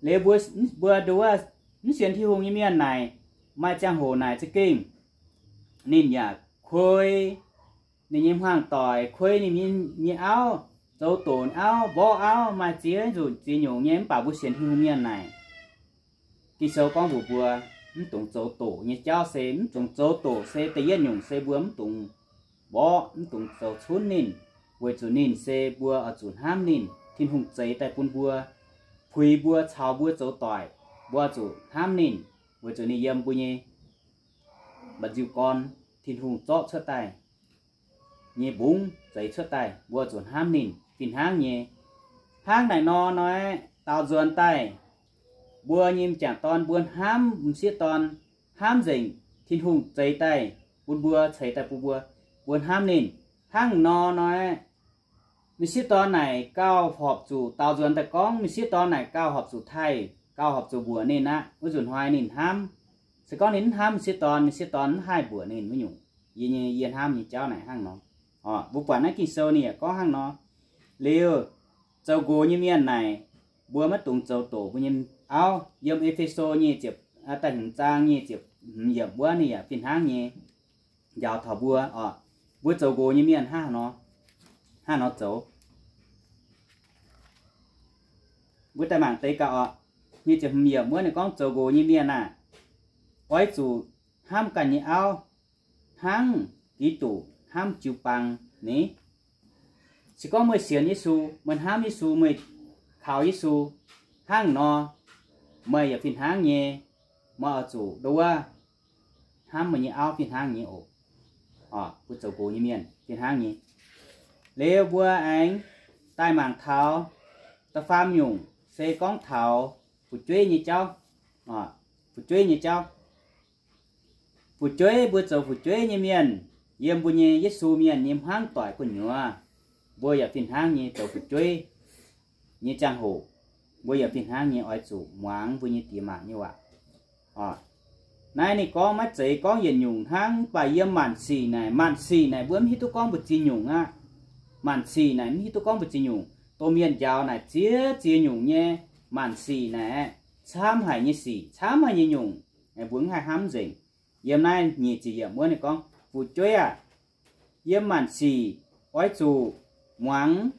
Liuz mbuo, mbuo ndo wuov mv sienx Tin-Hungh nyei mienh naaic, maaih ziangh hoc naaic za'gengh ninh yaac kuei ninh nyei hmuangx-doic, kuei ninh nyei auv, zoux doqc auv, mborqv auv, maaih ziex nzunc ziex nyungc nyei. Mv baac mbuo sienx Tin-Hungh mienh naaic, Ging-Sou gorngv mbuox mbuo, mv dungx zoux doqc nyei jauv se, mv dungx zoux doqc se da'yietv nyungc se mbuo mv dungx mborqv, mv dungx zoux cunv ninh, weic zuqc ninh se mbuo oix zuqc hnamv ninh. Tin-Hungh zeix daaih bun mbuo, puix mbuo, caux mbuo zoux doic, mbuo oix zuqc hnamv ninh, weic zuqc ninh yiem mbuo nyei mba'nziu-gorn, Tin-Hungh zorqv cuotv daaih nyei mbungv zeix cuotv daaih, mbuo zuqc hnamv ninh fih hnangv nyei. Hnangv naaic nor, nor aeqv, daaux nzuonx daaih, mbuo nyei m'jangc dorn, mbuo hnamv m'sieqv dorn, hnamv nzengc Tin-Hungh zeix daaih bun mbuo, ceix daaih bun mbuo, mbuo hnamv ninh. Hnangv nor, nor aeqv, m'sieqv dorn naaic gauh horpc zuqc, daaux nzuonx daaih gorngv m'sieqv dorn naaic gauh horpc zuqc taaih, gauh horpc zuqc mbuoqc ninh aqv. Wuov nzunc hnoi ninh hnamv. Se gorngv ninh mv hnamv m'sieqv dorn, m'sieqv dorn mv haih mbuoqc ninh wuov nyungc. Yie nyei, yie hnamv nyei jauv naaic hnangv nor. Mbuo buatc naaiv Ging-Sou ninh yaac gorngv hnangv nor. Liuz, zoux nqox nyei mienh naaic, mbuo maiv dungx zoux doqc mbuo nyei auv. Yiem E^fe^so nyei ziepc, da'hmz zaang nyei ziepc hmz yiemc wuov ninh yaac fih hnangv nyei njaaux taux mbuo oc. Mbuo zoux nqox nyei mienh hnangv nor, hnangv nor zoux. Mbuo daaih mangc deix gaax oc. Nyei ziepc hmz yiemc wuov ninh gorngv zoux nqox nyei mienh aah, oix zuqc hnamv ganh nyei auv hnangv Giduc hnamv jiu-baang ni. Se gorngv meih sienx Yesu, meih hnamv Yesu, meih kaux Yesu hnangv nor, meih yaac fih hnangv nyei, meih oix zuqc ndo wuov hnamv meih nyei auv fih hnangv nyei oc. Mbuo zoux nqox nyei mienh fih hnangv nyei. Liuz mbuo aengx daaih mangc taux da'faam nyungc se gorngv taux fu'jueiv nyei jauv. Fu'jueiv nyei jauv. Fu'jueiv, mbuo zoux fu'jueiv nyei mienh, yiem mbuo nyei Yesu mienh nyei hmuangv doic gu'nyuoz, mbuo yaac fih hnangv nyei zoux fu'jueiv nyei ziangh hoc, mbuo yaac fih hnangv nyei oix zuqc muangx mbuo nyei diex maac nyei waac. Naaiv ninh gorngv maiv zeiz gorngv yietc nyungc hnangv, mv baac yiem maanc sic naaic, maanc sic naaic mbuo mv hiuv duqv gorngv mbu'ziex nyungc aqv. Maanc sic naaic mv hiuv duqv gorngv mbu'ziex nyungc. Domh mienh njaaux naaic ziex ziex nyungc nyei maanc sic naaic, camv haic nyei sic, camv haic nyei nyungc, mbuo mv haih hnamv nzengc. Yiem naaiv nyic ziepc yiemc wuov ninh gorngv, fu'jueiv aah, yiem maanc sic oix zuqc muangx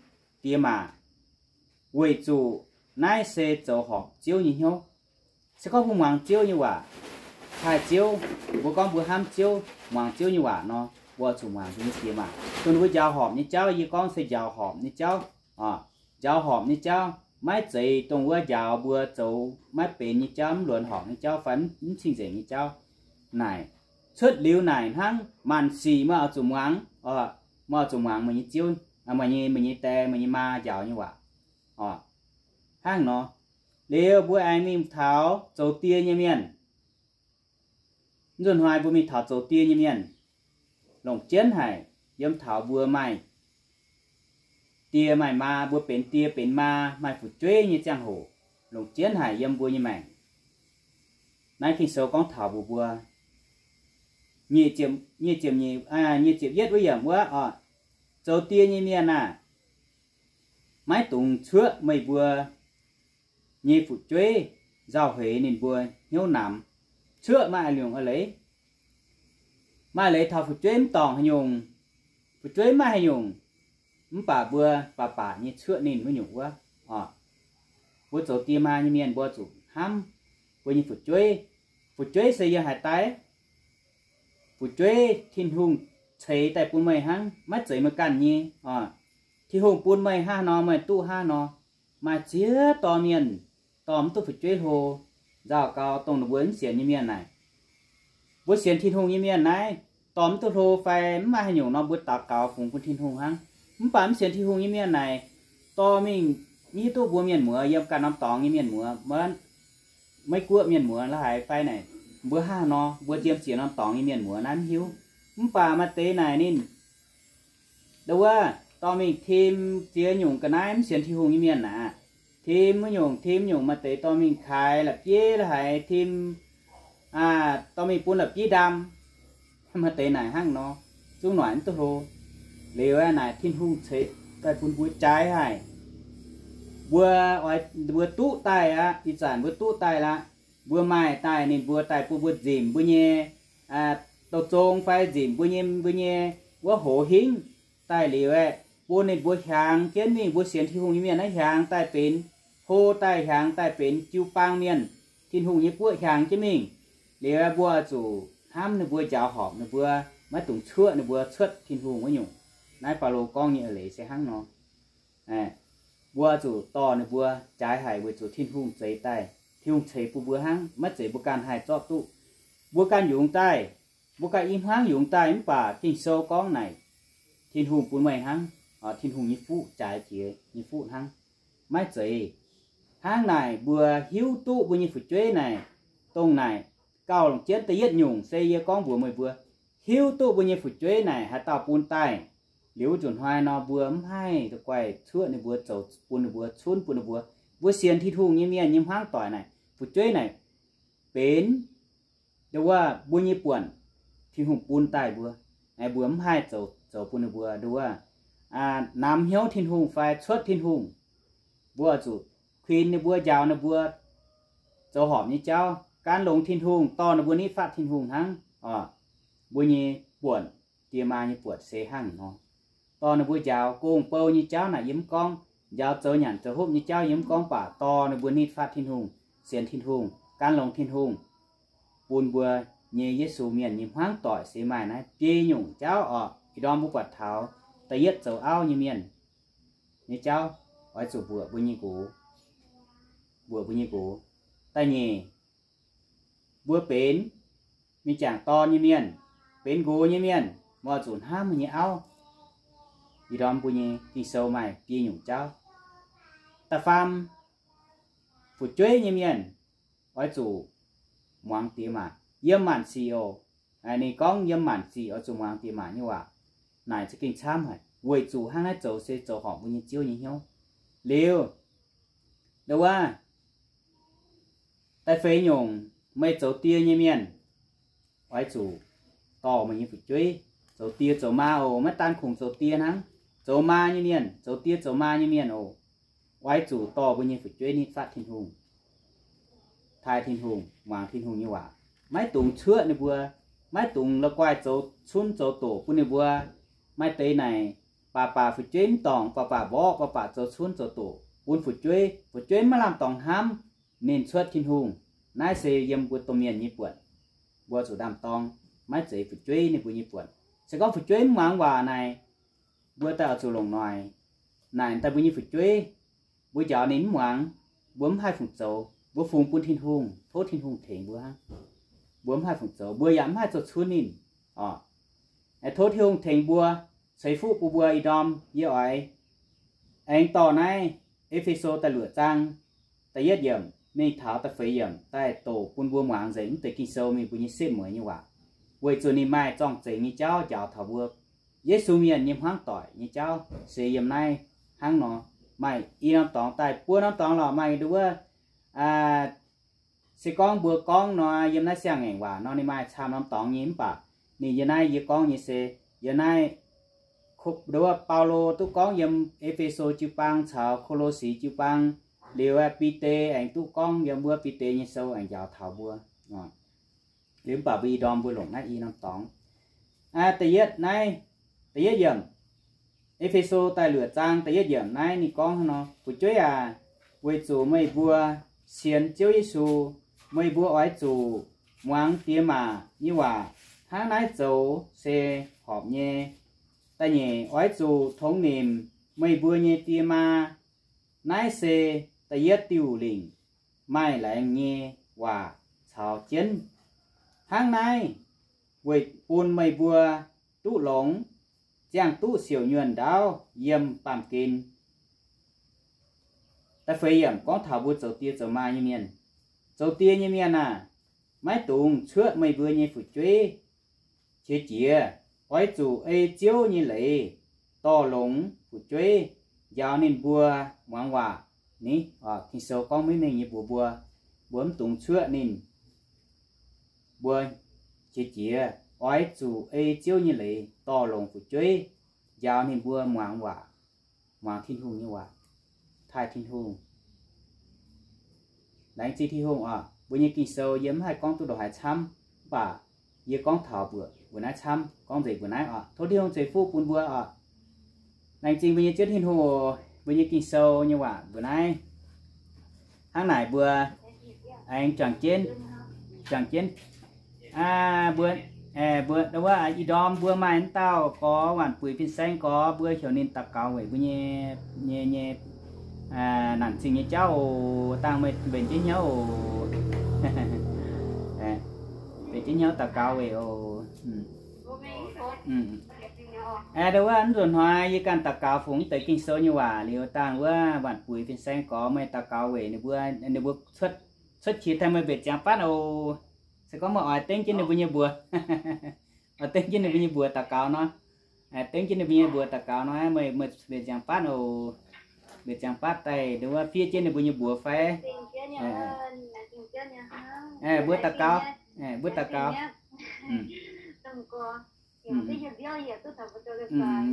diex maac, weic zuqc naaiv se zoux horpc Ziouv nyei hnyouv. Se gorngv mbuo muangx Ziouv nyei waac, taaih Ziouv, mbuo gorngv mbuo hnamv Ziouv, muangx Ziouv nyei waac nor, mbuo zuqc muangx mbuo nyei diex maac. Dongh ninh mbuo njaaux horpc nyei jauv, yie gorngv se njaaux horpc nyei jauv. Njaaux horpc nyei jauv, maiv zeiz dongh wuov njaaux mbuo zoux maiv benx nyei jauv, mv luonx horpc nyei jauv fai mv cing-nzengc nyei jauv. Naaic, cuotv liuz naaic hnangv, maanc sic meih oix zuqc muangx, meih oix zuqc muangx meih nyei Ziouv, meih nyei, meih nyei die, meih nyei maa njaaux nyei waac. Hnangv nor, liuz mbuo aengx mingh taux zoux die nyei mienh. Nzunc hnoi mbuo mingh taux zoux die nyei mienh, longc jienv haic. Yiem taux mbuo maaih die maaih maa, mbuo benx die benx maa, maaih fu'jueiv nyei ziangh hoc, longc jienv haic yiem mbuo nyei maengc. Naaiv Ging-Sou gorngv taux mbuo, mbuo nyic ziepc, nyic ziepc yietv wuov yiemc wuov oc, zoux die nyei mienh aah, maiv dungx cuoqv meih mbuo nyei fu'jueiv nzauh heix ninh mbuo hnyouv namx. Cuoqv maaih a'liungc a'leiz, maaih leiz taux fu'jueiv mv dorngc haaix nyungc, fu'jueiv mv maaih haaix nyungc, mv baac mbuo baac baac nyei cuoqv ninh wuov nyungc wuov oc. Mbuo zoux die maa nyei mienh mbuo zuqc hnamv mbuo nyei fu'jueiv. Fu'jueiv se yiem haaix daaih? Fu'jueiv Tin-Hungh ceix daaih bun meih hnangv, maiv zeiz meih ganh nyei oc. Tin-Hungh bun meih hnangv nor, meih duqv hnangv nor. Maaih ziex dorh mienh dorh mv duqv fu'jueiv hlo, nzauh gau dongh ninh mbuo mv sienx nyei mienh naaic. Mbuo sienx Tin-Hungh nyei mienh naaiv, dorh mv duqv hlo fai mv maaih haaix nyungc nor, mbuo daux gaux fungx bun Tin-Hungh hnangv. Mv baac mv sienx Tin-Hungh nyei mienh naaic, dorh mingh mv hiuv duqv mbuo mienh muoz, yiem ganh norm dorngx nyei mienh muoz, maiv guoqv mienh muoz la'haiz fai naaic, mbuo hnangv nor, mbuo yiem ziex norm dorngx nyei mienh muoz naaiv mv hiuv. Mv baac maaih deix naaic ninh ndo wuov dorh mingh tim ziex nyungc ga'naaiv mv sienx Tin-Hungh nyei mienh naaic, tim wuov nyungc, tim nyungc, maaih deix dorh mingh kaaix la'bieiv la'haiz, tim dorh mingh bun la'bieiv ndaam. Maaih deix naaic hnangv nor, zungv noic mv duqv hlo. Liuz aeqv, naaic Tin-Hungh ceix daaih bun mbuo jaaix haic. Mbuo oix, mbuo duqv daaih aqv. Ih zanc mbuo duqv daaih laqv. Mbuo maaih daaih, ninh mbuo daaih bun mbuo nzimc mbuo nyei douh zong fai nzimc mbuo nyei, mbuo nyei wuov hoz hingv daaih liuz aeqv, bun ninh mbuo hiaangx jienv mingh. Mbuo sienx Tin-Hungh nyei mienh naaiv hiaangx daaih benx, hlo daaih hiaangx daaih benx jiu-baang mienh, Tin-Hungh nyei guoqv hiaangx jienv mingh. Liuz aeqv, mbuo oix zuqc hnamv ninh mbuo, njaaux horpc ninh mbuo, maiv dungx cuoqv ninh mbuo cuotv Tin-Hungh wuov nyungc. Naaiv Baulo gorngv nyei eix leiz se hnangv nor. Mbuo zuqc dorh ninh mbuo jaaix haic weic zuqc Tin-Hungh zeix daaih. Tin-Hungh ceix bun mbuo hnangv, maiv zeiz mbuo ganh haih zorqv duqv. Mbuo ganh yungz daaih, mbuo ganh i hmuangv yungz daaih mv baac Ging-Sou gorngv naaic, Tin-Hungh bun meih hnangv. Tin-Hungh nyei fuqv, jaaix jiex nyei fuqv hnangv. Maiv zeiz. Hnangv naaic mbuo hiuv duqv mbuo nyei fu'jueiv naaic, dongh naaic gauh longc jienv da'yietv nyungc se yie gorngv mbuox meih mbuo, hiuv duqv mbuo nyei fu'jueiv naaic haaix dauh bun daaih, liuz wuov nzunc hnoi nor mbuo mv haih guaih cuoqv ninh mbuo, zoux bun ninh mbuo, cunv bun ninh mbuo. Mbuo sienx Tin-Hungh nyei mienh nyei hmuangv doic naaic, fu'jueiv naaic benx nduov wuov mbuo nyei buonc, Tin-Hungh bun daaih mbuo. Mbuo mv haih zoux, zoux bun ninh mbuo nduov wuov namx hnyouv Tin-Hungh fai cuotv Tin-Hungh. Mbuo oix zuqc kuinx ninh mbuo, njaaux ninh mbuo zoux horpc nyei jauv, gan longx Tin-Hungh, dorh ninh mbuo nitv fatv Tin-Hungh hnangv. Mbuo nyei buonc, die maa nyei buonc se hnangv nor. Dorh ninh mbuo njaaux gong-bou nyei jauv naaic yie mv gorngv, njaaux zoux nyanc zoux hopv nyei jauv yie mv gorngv, baac dorh ninh mbuo nitv fatv Tin-Hungh, sienx Tin-Hungh, gan longx Tin-Hungh, bun mbuo nyei Yesu mienh nyei hmuangv doic se maaih naaiv biei nyungc jauv orqc. Ih ndorm mbuo buatc taux da'yietv zoux auv nyei mienh nyei jauv, oix zuqc mbuoqc mbuo nyei nqox, mbuoqc mbuo nyei nqox. Da'nyeic, mbuo benx mingh jangc dorn nyei mienh, benx nqox nyei mienh, mbuo zuqc hnamv mbuo nyei auv. Ih ndorm mbuo nyei Ging-Sou maaih biei nyungc jauv. Da'faam, fu'jueiv nyei mienh oix zuqc muangx diex maac yiem maanc sic oc. Ninh gorngv yiem maanc sic oix zuqc muangx diex maac nyei waac. Naaic za'gengh camv haic, weic zuqc hnangv naaiv zoux se zoux horpc mbuo nyei Ziouv nyei hnyouv. Liuz, nduov wuov, da'feix nyungc, meih zoux die nyei mienh oix zuqc dorh meih nyei fu'jueiv, zoux die zoux maa oc, maiv daan kungx zoux die hnangv, zoux maa nyei mienh, zoux die zoux maa nyei mienh oc, oix zuqc dorh mbuo nyei fu'jueiv nitv fatv Tin-Hungh, taaih Tin-Hungh, muangx Tin-Hungh nyei waac. Maiv dungx cuoqv ninh mbuo, maiv dungx la'guaih zoux cunv zoux doqc bun ninh mbuo. Maaih deix naaic, baac baac fu'jueiv mv dorngc, baac baac mborqv, baac baac zoux cunv zoux doqc bun fu'jueiv, fu'jueiv maiv lamh dorngx hnamv ninh cuotv Tin-Hungh. Naaiv se yiem mbuo domh mienh nyei buonc. Mbuo zuqc ndaam-dorng, maiv zeiz fu'jueiv ninh mbuo nyei buonc. Se gorngv fu'jueiv mv muangx waac naaic, mbuo daaih oix zuqc longc noic naaic daaih mbuo nyei fu'jueiv, mbuo njaaux ninh mv muangx, mbuo mv haih fungc zoux, mbuo fungx bun Tin-Hungh, tov Tin-Hungh tengx mbuo hnangv. Mbuo mv haih fungc zoux, mbuo yaac mv haih zoux cunv ninh oc. Tov Tin-Hungh tengx mbuo, ceix fuqv bun mbuo. Ih ndorm yie oix aengx dorh naaiv E^fe^so da'luoqc zaang da'yietv yiemc mingh taux da'feix yiemc daaih doqc bun mbuo muangx nzengc mv deix Ging-Sou mingh mbuo nyei setv mueiz nyei waac, weic zuqc ninh maaih zorng-zengx nyei jauv njaaux taux mbuo Yesu mienh nyei hmuangv doic nyei jauv se yiem naaiv hnangv nor. Maaih i norm dorngx daaih buo norm dorngx lorqc, maaih nduov wuov, se gorngv mbuo gorngv nor, yiem naaiv siang-ngaengc waac nor ninh maaih camv norm dorngx nyei, mv baac ninh yiem naaiv yie gorngv nyei se, yiem naaiv, nduov wuov, Baulo duqv gorngv yiem E^fe^so jiu-baang caux Ko^lo^si jiu-baang, liuz Bide aengx duqv gorngv yiem wuov Bide nyei sou aengx njaaux taux mbuo. Liuz mv baac mbuo ih ndorm mbuo longc naaiv i norm dorngx. Da'yietv naaiv, da'yietv yiemc, E^fe^so da'luoqc zaang da'yietv yiemc naaiv ninh gorngv nor, fu'jueiv aac, weic zuqc meih mbuo sienx Ziouv Yesu, meih mbuo oix zuqc muangx diex maac nyei waac. Hnangv naaiv zoux se horpc nyei. Da'nyeic, oix zuqc tongx nimc meih mbuo nyei diex maa. Naaiv se da'yietv diuh lingc, maaih laengz nyei waac caux jienv. Hnangv naaiv weic bun meih mbuo duqv longx, ziangh duqv siouc nyuonh ndaauv yiem baamh gen. Da'feix yiemc gorngv taux mbuo zoux die zoux maa nyei mienh. Zoux die nyei mienh aah, maiv dungx cuoqv meih mbuo nyei fu'jueiv qiex jiez. Oix zuqc ei Ziouv nyei leiz dorh longx fu'jueiv, njaaux ninh mbuo muangx waac, Ni, Ging-Sou gorngv maiv mengh nyei mbuox mbuo, mbuo mv dungx cuoqv ninh. Mbuo qiex jiez oix zuqc ei Ziouv nyei leiz dorh longc fu'jueiv njaaux ninh mbuo muangx waac, muangx Tin-Hungh nyei waac, taaih Tin-Hungh. Laengz zingh Tin-Hungh oc. Mbuo nyei Ging-Sou yie mv haih gorngv duqv ndongc haaix camv, mv baac yie gorngv taux mbuoqc mbuo naaiv camv, gorngv nzengc mbuo naaiv oc. Tov Tin-Hungh ceix fuqv bun mbuo oc. Laengz zingh mbuo nyei Ziouv Tin-Hungh oc, mbuo nyei Ging-Sou nyei waac mbuo naaiv. Hnangv naaic mbuo aengx juangc jienv, juangc jienv, mbuo, mbuo wuov ih ndorm mbuo maaih mv dauh gorx waanc buic fin-saeng gorx, mbuo heuc ninh daux gaux weic mbuo nyei, nyei, nyei naanc zingh nyei jauv oc. Dangh meih mbenc jienv hnyouv oc. Mbenc jienv hnyouv daux gaux weic oc. Aa, ndo wuov mv nzunc hnoi yie ganh daux gaux fungx mv deix Ging-Sou nyei waac liuz, dangh wuov waanc buic fin-saeng gorx meih daux gaux weic ninh mbuo, ninh mbuo cuotv qiex tengx meih mbenc ziangx fatv oc. Se gorngv meih oix dengv jienv ninh mbuo nyei mbuox, oix dengv jienv ninh mbuo nyei mbuox daux gaux nor, dengv jienv ninh mbuo nyei mbuox daux gaux nor, meih, meih mbenc ziangx fatv oc. Mbenc ziangx fatv daaih ndo wuov fiev jienv ninh mbuo nyei mbuox fai? Mbuo daux gaux, mbuo daux gaux.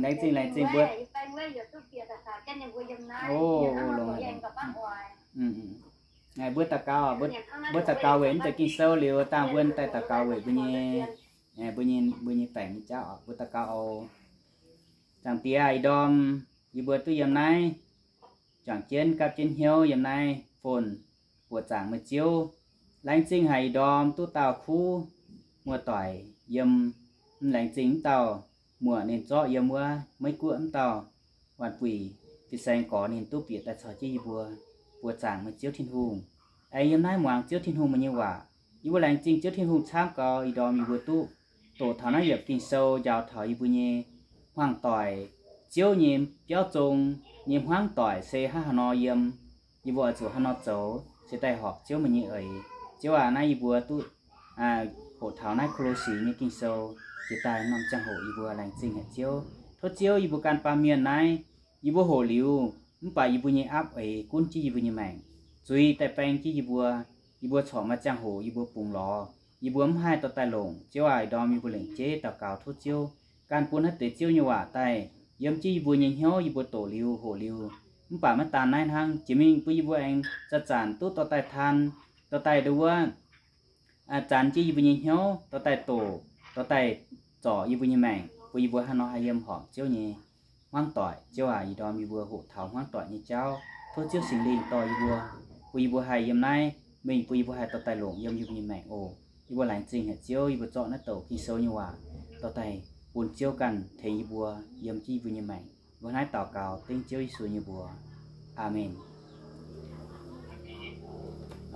Laengz zingh, laengz zingh mbuo. O, longx. Mbuo daux gaux, mbuo daux gaux weic mv deix Ging-Sou liuz, dangh mbuo daaih daux gaux weic mbuo nyei, mbuo nyei, mbuo nyei baengc nyei jauv oc. Mbuo daux gaux oc. Zaangc Diex, ih ndorm yie mbuo duqv yiem naaiv juangc jienv gapv jienv hnyouv yiem naaiv phone buoqc zaangc meih Ziouv. Laengz zingh haic ih ndorm duqv dauh kuv muoz-doic yiem, mv laengz zingh mv dauh muoc ninh zorqv yiem wuov Meiv Guoqv mv dauh waanc buic fin-saeng gorx ninh duqv bieqc daaih caux jienv yie mbuo buoqc zaangc meih Ziouv Tin-Hungh. Aengx yiem naaiv muangx Ziouv Tin-Hungh meih nyei waac. Yie mbuo laengz zingh Ziouv Tin-Hungh camv gaux ih ndorm yie mbuo duqv doqc taux naaiv yiemc Ging-Sou njaaux taux yie mbuo nyei hmuangv doic, Ziouv nyei biauv zong nyei hmuangv doic se hnangv haaix nor yiem, yie mbuo oix zuqc haaix nor zoux se daaih horpc Ziouv meih nyei eix. Ziouv aac, naaiv yie mbuo duqv hoqc taux naaiv Ko^lo^si nyei Ging-Sou jiex daaih norm ziangh hoc yie mbuo laengz zingh haic Ziouv. Tov Ziouv yie mbuo ganh baamh mienh naaiv, yie mbuo hoqc liuz, mv baac yie mbuo nyei aapv eix gunv jienv yie mbuo nyei maengc, zuiz daaih baeng jienv yie mbuo. Yie mbuo corc maaih ziangh hoc yie mbuo bungx lorz, yie mbuo mv haih dorh daaih longc. Ziouv aac, ih ndorm yie mbuo lengc jeiv daux gaux tov Ziouv ganh bun naaiv deix Ziouv nyei waac daaih yiem jienv yie mbuo nyei hnyouv. Yie mbuo doqc liuz hoqc liuz, mv baac maiv daan naaiv hnangv, jiex mingh bun yie mbuo aengx zanc-zanc duqv dorh daaih taan, dorh daaih ndo wuov zanc jienv yie mbuo nyei hnyouv, dorh daaih doqc, dorh daaih zorc yie mbuo nyei maengc, bun yie mbuo haaix nor haih yiem horpc Ziouv nyei hmuangv doic. Ziouv aac, ih ndorm yie mbuo hoqc taux hmuangv doic nyei jauv, tov Ziouv Singx Lingh dorh yie mbuo, bun yie mbuo haih yiem naaiv mingh, bun yie mbuo haih dorh daaih longc yiem yie mbuo nyei maengc oc. Yie mbuo laengz zingh haic Ziouv, yie mbuo zorqv naaiv douc Ging-Sou nyei waac dorh daaih bun Ziouv ganh tengx yie mbuo yiem jienv yie mbuo nyei maengc. Mbuo naaiv daux gaux dengv Ziouv Yesu nyei mbuox. Aamen.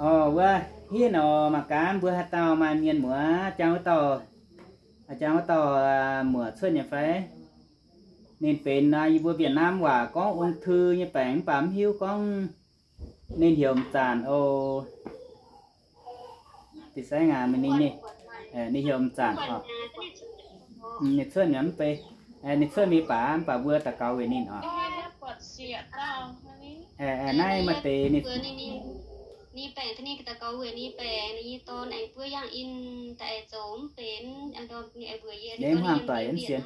O, wuov, hitv nor mangc gaax mbuo haaix dauh maaih mienh muoz, jang wuov dauh, jang wuov dauh muoc cuotv nyei fai? Ninh benx yie mbuo Việt Nam waac gorngv ung thư nyei baengc mv baac mv hiuv gorngv ninh heuc m'zanc oc. Ninh heuc m'zanc oc. Ninh cuotv mv bei, ninh cuotv mv bei mv baac mbuo daux gaux weic ninh oc. Naaiv maaih deix ninh, ninh baengc, ninh daux gaux weic ninh baengc, ninh nyei dorn aengx buov yangh in, daaih zoux mv benx, ninh mbuox yie, ninh hmuangv doic sienx.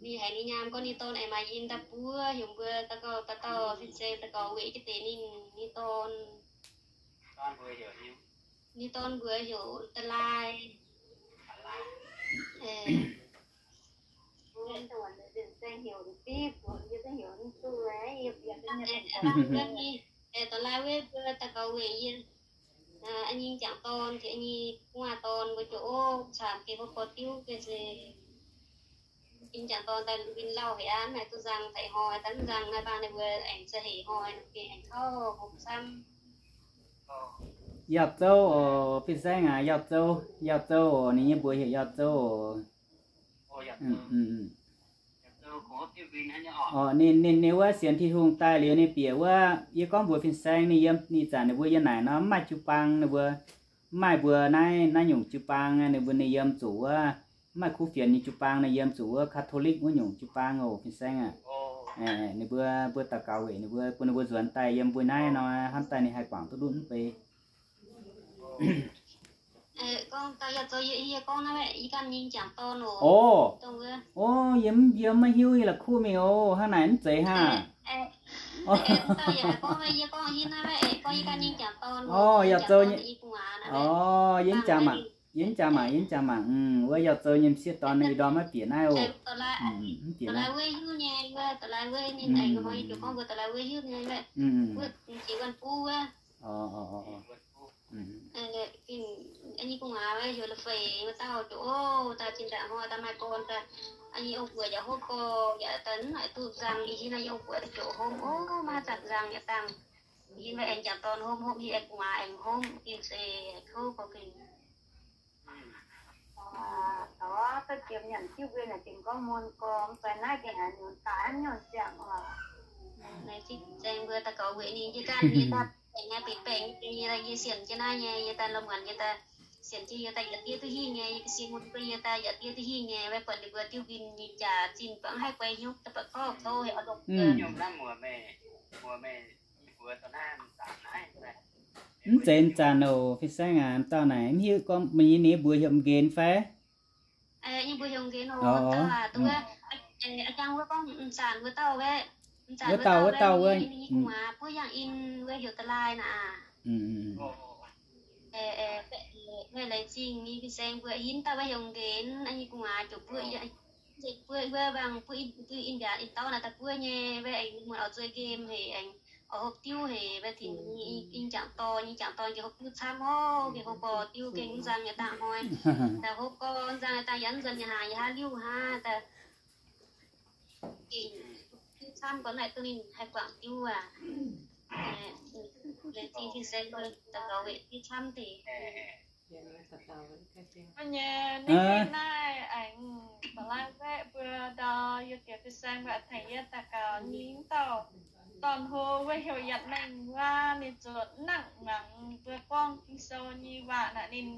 Ninh haiz ninh nyaam gorngv ninh dorn aengx maaih in daaih buov, heuc mbuo daux gaux, daux gaux, fin-saeng daux gaux weic jienv deix ninh, ninh dorn. Ninh dorn mbuox heuc Da'Lai. Da'Lai wuov, da'lai wuov mbuo daux gaux weic yie, nyei jangc dorn, nyei gu'nguaaz dorn mbuo ziouc ov caamx gengh mbuo gorx diuv gengh se, nyei jangc dorn daaih win lauh haic aqv, mv haih duqv nzang taux hnoi, daaih mv nzang naaiv bang ninh mbuo aengx za'heix hnoi, gengh aengx tauv hopv camv. Yauh Zouv oc, fin-saeng aac, Yauh Zouv, Yauh Zouv oc, ninh nyei mbuox heuc Yauh Zouv oc. Oc, ninh, ninh, ninh wuov sienx Tin-Hungh daaih liuz ninh bieqc wuov, yie gorngv mbuox fin-saeng ninh yiem, ninh zanc ninh mbuo yiem naaic nor mv maaih jiu-baang, ninh mbuo mv maaih mbuo naaiv, naaiv nyungc jiu-baang, ninh mbuo ninh yiem zuqc wuov, mv maaih kuv fienx nyei jiu-baang, ninh yiem zuqc wuov Catholic wuov nyungc jiu-baang oc, fin-saeng aac. Ninh mbuo, mbuo daux gaux weic ninh mbuo, bun ninh mbuo nzuonx daaih yiem mbuo naaiv nor, hnamv daaih ninh haih guangc duqv ndutv mv bei. O, o, yie mv, yie maiv hiuv, yie la'kuqv mingh o, hnangv naaic mv zeiz hnangv. O, yaac zoux, o, yie mv jaax mangc, yie mv jaax mangc, yie mv jaax mangc. Wuov yaac zoux nyei m'sieqv dorn, ih ndorm maiv bieqc naaiv oc. Mv bieqc naaiv. Naaiv zingh zaeng mbuo daux gaux weic ninh, yie ganh yie daaih baengc nyei, baengc baengc nyei, yie sienx jienv naaiv nyei, yie daaih la'muonc yie daaih sienx jienv yie daaih yietc diuh duqv hingh nyei, yie ga'sie mun mbuo yie daaih yietc diuh duqv hingh nyei, maiv buatc ninh mbuo diuh nquin nyei jaax zinh baac mv haih guai hnyouv daaih ba'gorv kouv heuc oix longc. Mv zeiz m'zanc oc, fin-saeng aac, m'dauh naaic mv hiuv gorngv meih nyei ninh mbuox heuc m'nqenx fai? Nyei mbuox heuc m'nqenx oc. Wuov dauh, wuov dauh wuov, buov yangh in wuov heuc Da'laaih naaic. Mv, laengz zingh nyei fin-saeng mbuo hinv dauh wuov heuc m'nqenx, nyei gu'nguaaz ziouc buov, buov wuov mbaengx buov in mbiaatc in dauh naaic daaih buov nyei, wuov aengx muonc oix zueih nqemh haic, aengx oix hopv diuv haic, wuov tinx nyei jangc dorn, nyei jangc dorn gengh hopv diuv camv oc, gengh hopv gorx diuv gengh mv nzang nyei dangh hnoi, daaih hopv gorx nzang nyei dangh yaac mv nzuonx nyei hlaax, yaac hlaax liuh hnangv, daaih gengh diuv camv, gorngv naaic duqv ninh haih guangc diuv aac. Laengz zingh fin-saeng daux gaux weic diuv camv deix. Nyei, ninh naaiv aengx ba'laqv mbuo ndau yie diex fin-saeng mbuo tengx yie daux gaux nyei dauh dorn-hlo wuov heuc Yatc Mengh wuov, ninh zuqc nangc muangx mbuo gorngv Ging-Sou nyei waac naaic ninh,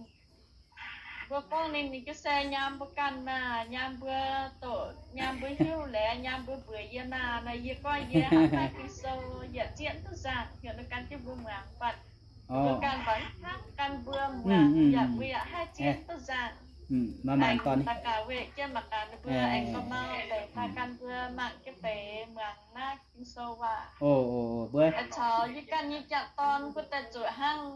mbuo gorngv ninh, ninh jienv se nyaam mbuo ganh maah, nyaam mbuo doqc, nyaam mbuo hiuv laengz, nyaam mbuo mbuox yie maah, nor yie gorngv yie haih Ging-Sou yietc zieqv duqv nzangc, heuc ninh gan jienv mbuo muangx, mv baac mbuo ganh mv hnangv, gan mbuo muangx yaac mbuo yaac haih zieqv duqv nzangc. Aengx daux gaux weic jienv mangc gaax ninh mbuo aengx gorngv mau leiz daaih gan mbuo mangc jienv deix muangx naaiv Ging-Sou waac. Caux yie ganh nyei jangc dorn mbuo daaih zuqc hnangv,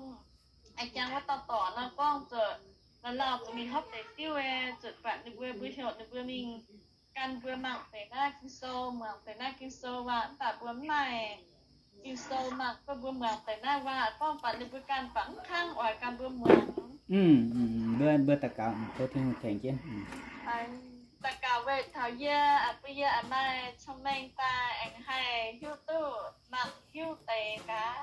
aengx jangx wuov dauh dorc nor gorngv zuqc, la'lauh zuqc mingh hopv deix diuv, zuqc buatc ninh mbuo, mbuo heuc ninh mbuo mingh gan mbuo mangc deix naaiv Ging-Sou, muangx deix naaiv Ging-Sou waac, mv baac mbuo mv maaih Ging-Sou mangc, gorngv mbuo muangx deix naaiv waac, gorngv baac ninh mbuo ganh baac mv kangv oix gan mbuo muangx. Mbuo daux gaux tov Tin-Hungh tengx jienv. Daux gaux weic taux yie, bun yie maaih cong-mengh daaih aengx haih hiuv duqv mangc hiuv deix gaax.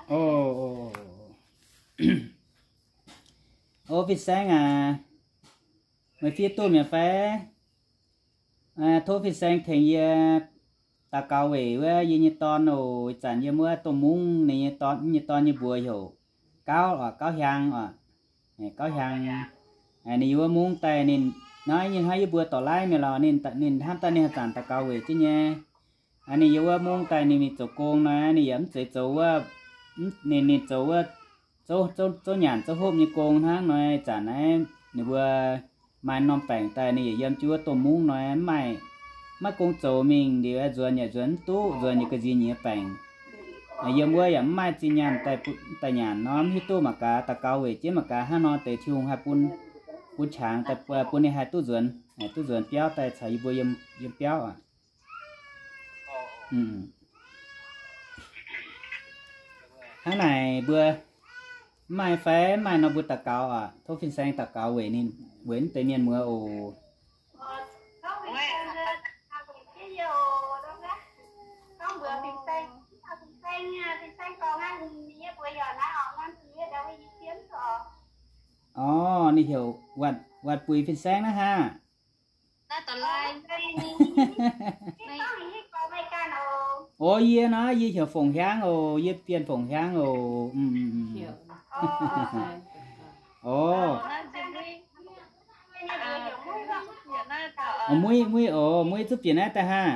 O, fin-saeng aac, meih fiev duqv mi'aqv fai? Tov fin-saeng tengx yie daux gaux weic wuov yie nyei dorn oc. Ih zanc yiem wuov domh mungv, ninh nyei dorn, nyei dorn nyei mbuox heuc Gauv oc, Gauv Hiaang oc, Gauv Hiaang. Ninh yiem wuov mungv daaih ninh, naaiv nyei hnoi yie mbuo dorc laiv mi'aqv lorqc, ninh, ninh hnamv daaih ninh haaix zanc daux gaux weic jienv nyei. Ninh yiem wuov mungv daaih ninh mingh zoux gong nor, ninh yaac mv zeiz zoux wuov, ninh, ninh zoux wuov, zoux, zoux nyanc zoux hopv nyei gong hnangv nor. Ih zanc naaiv ninh mbuo maaih norm baengc daaih ninh yaac yiem jienv wuov domh mungv nor, mv maaih, maiv gong zoux mingh liuz, nzuonx yaac nzuonx mv duqv, nzuonx yaac ga'nziex nyiex baengc. Yiem wuov yaac mv maaih zinh nyaanh daaih, daaih nyanc nor, mv hiuv duqv mangc gaax daux gaux weic jienv mangc gaax hnangv nor deix Tin-Hungh haih bun, bun qangx daaih bun ninh haih duqv nzuonx, duqv nzuonx biauv daaih caux yie mbuo yiem, yiem biauv aac. Hnangv naaic mbuo mv maaih fai? Mv maaih nor mbuo daux gaux aac, tov fin-saeng daux gaux weic ninh, weic naaiv deix mienh muoz oc. Orv, ninh heuc Watc, Watc Buix fin-saeng naaiv hnangv. Orv, yie nor, yie heuc Fongc Hiaang oc, yie Bienh Fongc Hiaang oc. Orv, muiv, muiv oc, muiv zuqc bieqc naaiv daaih haah?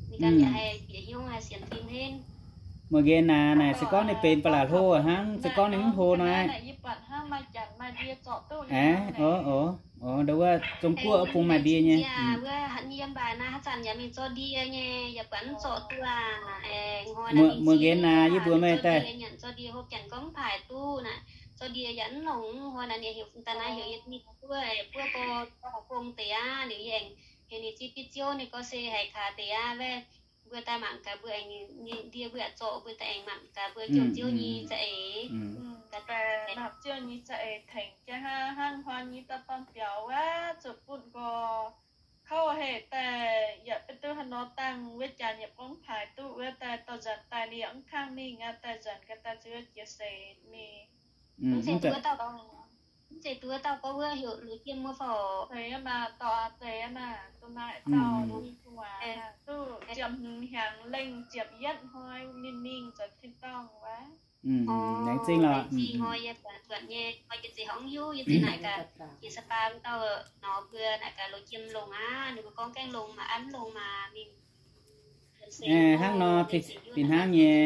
Ninh ganh yaac haih bieqc hnyouv haih sienx fim henv. Muoz-nqenx naaic, naaic se gorngv ninh benx ba'laqc hlo hnangv, se gorngv ninh mv hlo nor aqv. Ov, ov, ndau wuov Zong-Guoqv wuov bung maaih ndie nyei. Wuov hatc yiem mbaaic naaiv haaix zanc yaac mingh zorqv ndie nyei, yaac buatc mv zorqv duqv aqv. Muoz-nqenx naaic yie mbuox meih daaih, zorqv ndie hopv janx gorngv mv paaic duqv naaic, zorqv ndie yaac mv longc. Hnoi naaic ninh heuc daaih naaiv heuc yie mingh buov, buov gorx gong deix aqv. Liuz yie aengx heuc ninh zipv bitv ziouv, ninh gorngv se haiz kaax deix aqv. Mbuo daaih mangc gaax mbuo aengx ndie mbuo yaac zorqv, mbuo daaih aengx mangc gaax mbuo jouh ziouv nyei za'eix. Ziouv nyei za'eix tengx jienv hnangv, hnangv hnoi nyei dauh dorn biaux wuov zuqc butv nqoi kouv heh daaih, yaac beiv duqv haaix nor dangh wuov jaax yaac gorngv mv paaic duqv wuov daaih, dorh nzanc daaih ninh yaac mv kangv mingh aqv, daaih nzanc ga'daaih zuov jiex seix mingh. Mv zeiz duqv dauh gorngv wuov heuc Loz Jiem wuov fai? Zeiz aqv maah, dorh zeiz aqv maah, duqv maaih dauh mingh gu'nguaaz duqv ziepc hmz hnyangx lengh ziepc yietv hnoi ninh mingh nzuonx tin-dorngh wuov. Laengz zingh lorqc. Hnoi yie buatc nyei, hnoi yie zeix horngz hiuv, yie zeix naaic gaax, yie sa'baa wuov dauh nor mbuo naaic gaax Loz Jiem longx aqv, ninh mbuo gorngv gaengh longx maah, an longx maah mingh. Hnangv nor, fih hnangv nyei,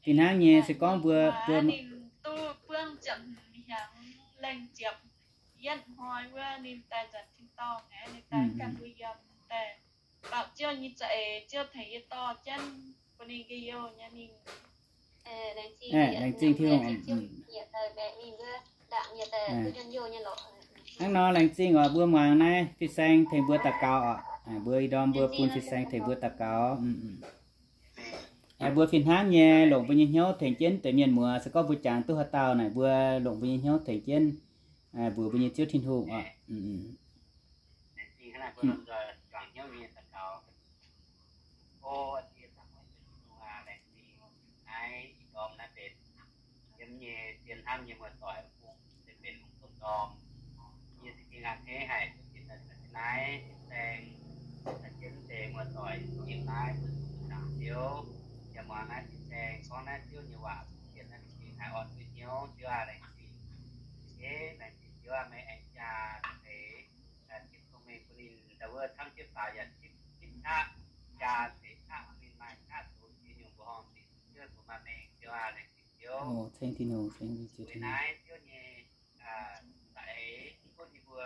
fih hnangv nyei se gorngv mbuo, mbuo ninh duqv buangv ziepc hmz hnyangx lengh ziepc yietv hnoi wuov ninh daaih nzuonx tin-dorngh aqv, ninh daaih ganh mbuo yiem daaih baamh ziouv nyei za'eix, ziouv tengx yie dorh jienv bun ninh nqe youh nyei mingh. Laengz zingh Tin-Hungh. Hnangv nor laengz zingh oc, mbuo muangx naaiv fin-saeng tengx mbuo daux gaux oc. Mbuo ih ndorm mbuo bun fin-saeng tengx mbuo daux gaux. Mbuo fih hnangv nyei longc mbuo nyei hnyouv tengx jienv deix mienh muoz. Se gorngv mbuo jangx duqv haaix dauh naaic, mbuo longc mbuo nyei hnyouv tengx jienv mbuox mbuo nyei Ziouv Tin-Hungh oc. O Tin-Hungh aac, laengz zingh naaiv ih ndorm naaiv benx yiem nyei zien hnamv nyei muoz-doic, bun se benx longc domh ndorm. Yie za'gengh a'hneiv haic duqv bieqc daaih naaiv fin-saeng, daaih jienv deix muoz-doic yiem naaiv mbuo zuqc mbuo zaangc Ziouv, yaac muangx naaiv fin-saeng gorngv naaiv Ziouv nyei waac, bun mienh naaiv za'gengh haih orn duqv hnyouv. Ziouv aac, laengz zingh. Ov, laengz zingh Ziouv aac, meih aengx jaa deix zipv cong-mengh bun ninh, da'wuov camv jienv faaux yaac zipv, zipv qaqv, jaa deix qaqv bun ninh maaih qaqv zoux ziex nyungc mbuoqc horngh dingc Ziouv, mbuoqc maaih mengh. Ziouv aac, laengz zingh Ziouv. Ceng Tin-Hungh, ceng Tin-Hungh. Naaiv Ziouv nyei za'eix gunv yie mbuo,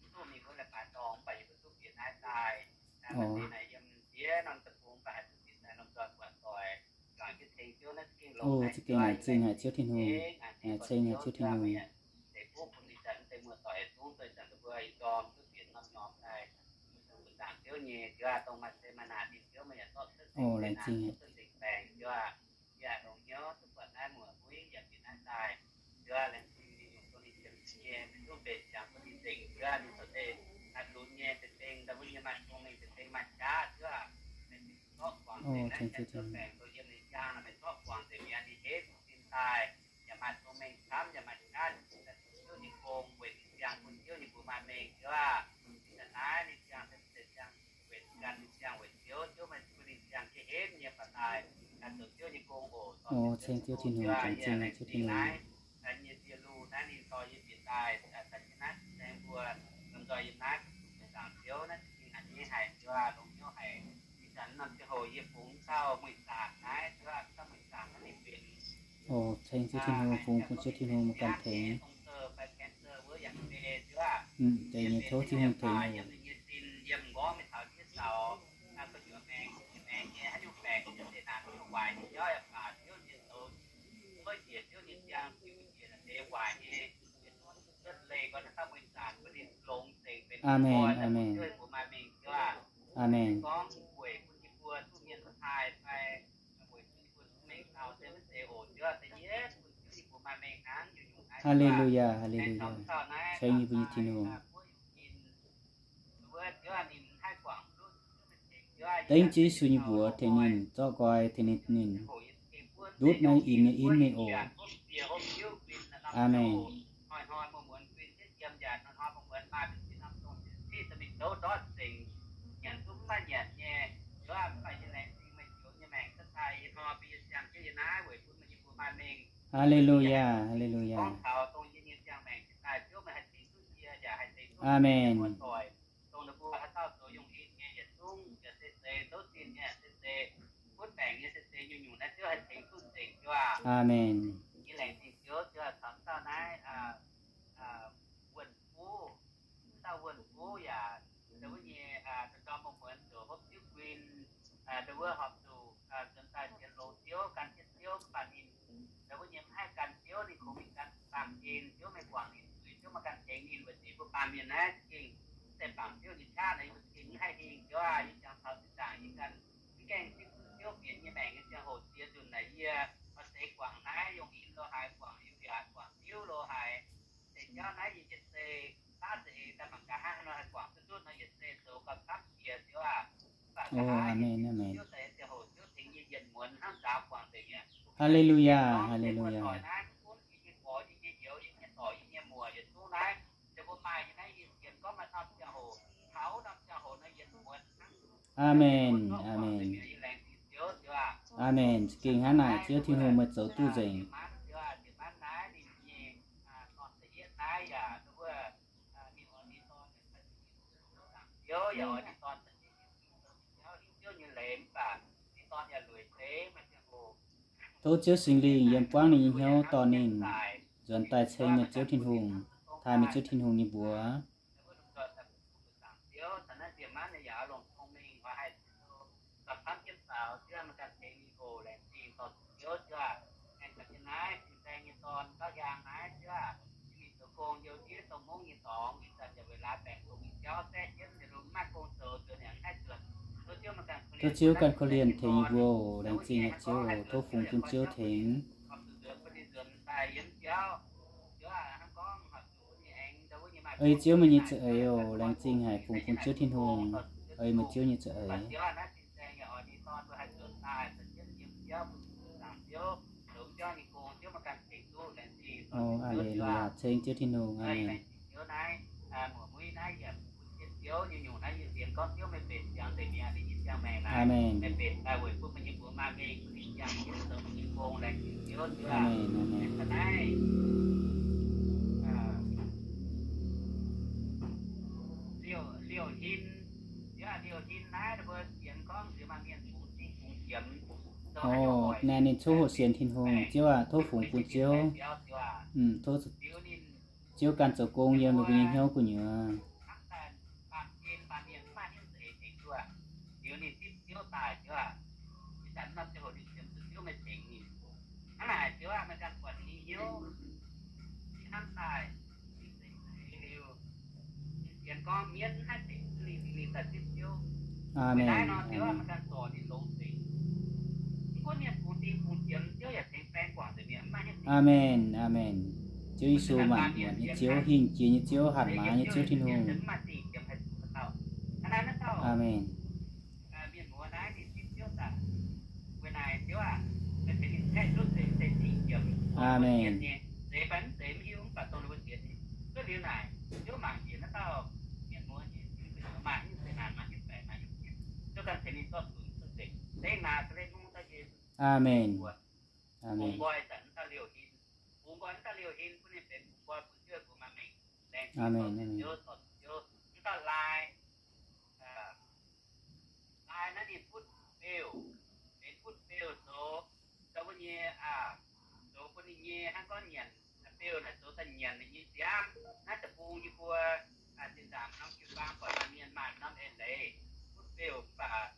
mv duqv mingh wuov leiz-baaix dorngh, mv baac yie mbuo duqv bieqc naaiv daaih. Naaiv maaih deix naaic yiem diev norm deic-bung, mv baac haih duqv bieqc daaih norm nzoih buatc doic. Juangc jienv tengx Ziouv naaiv za'gengh O, za'gengh laengz zingh haic Ziouv Tin-Hungh, ceng haic Ziouv Tin-Hungh. O, laengz zingh haic. O, ceng Ziouv Tin-Hungh. O, ceng Ziouv Tin-Hungh, laengz zingh Ziouv Tin-Hungh. O, ceng Ziouv Tin-Hungh, fungx bun Ziouv Tin-Hungh mbuo ganh tengx. Deix nyei tov Tin-Hungh tengx. Aamen, aamen. Aamen. Haleluyaa, haleluyaa. Ceng yie mbuo nyei Tin-Hungh. Dengv Ziouv Yesu nyei mbuox tengx ninh zorqv nqoi, tengx ninh, ninh ndutv naaiv in nyei in mengh oc. Aamen. Haleluyaa, haleluyaa. Aamen. Aamen. O, aamen, aamen. Haleluyaa, haleluyaa. Aamen, aamen. Aamen. Za'gengh hnangv naaic, Ziouv Tin-Hungh meih zoux duqv nzengc. Tov Ziouv Singx Lingh yiem buangv ninh nyei hnyouv dorh ninh nzuonx daaih ceng meih Ziouv Tin-Hungh, taaih meih Ziouv Tin-Hungh nyei mbuox. Tov Ziouv ganh korv-lienh tengx yie mbuo oc. Laengz zingh haic Ziouv oc. Tov fungx bun Ziouv tengx. Ei Ziouv meih nyei za'eix oc. Laengz zingh haic, fungx bun Ziouv Tin-Hungh. Ei meih Ziouv nyei za'eix. O, aleluyaa, ceng Ziouv Tin-Hungh, aamen. Aamen. Aamen, aamen. O, naaiv ninh coqv hoqc sienx Tin-Hungh. Ziouv aac, tov fungx bun Ziouv. Tov Ziouv ganh zoux gong yiem ninh mbuo nyei hnyouv gu'nyuoz. Ninh, ninh, ninh, ninh, ninh, ninh, ninh, ninh, ninh, ninh, ninh, ninh, ninh, ninh, ninh, ninh, ninh, ninh, Ziouv aac, meih ganh buatc ninh nyei hnyouv, ninh hnamv daaih, ninh zengc liuz, ninh sienx gorngv mienv mv haih benx ninh, ninh daaih zipv Ziouv. Aamen. Aamen. Aamen. Aamen. Ziouv Yesu, maanc muotc nyei Ziouv, hingh jiex nyei Ziouv, hatc maaz nyei Ziouv Tin-Hungh. Aamen. Aamen. Aamen. Aamen. Aamen. Aamen. Lai naaiv ninh butv beuh, benx butv beuh zoux, zoux mbuo nyei, zoux bun ninh nyei hnangv gorngv nyanc beuh naaic zoux daaih nyanc ninh nyei nziaamv. Naaiv deic-bung yie mbuo zinh ndaangc norm jiu-baang buatc maaih mienh maaih norm eix leiz butv beuh mv baac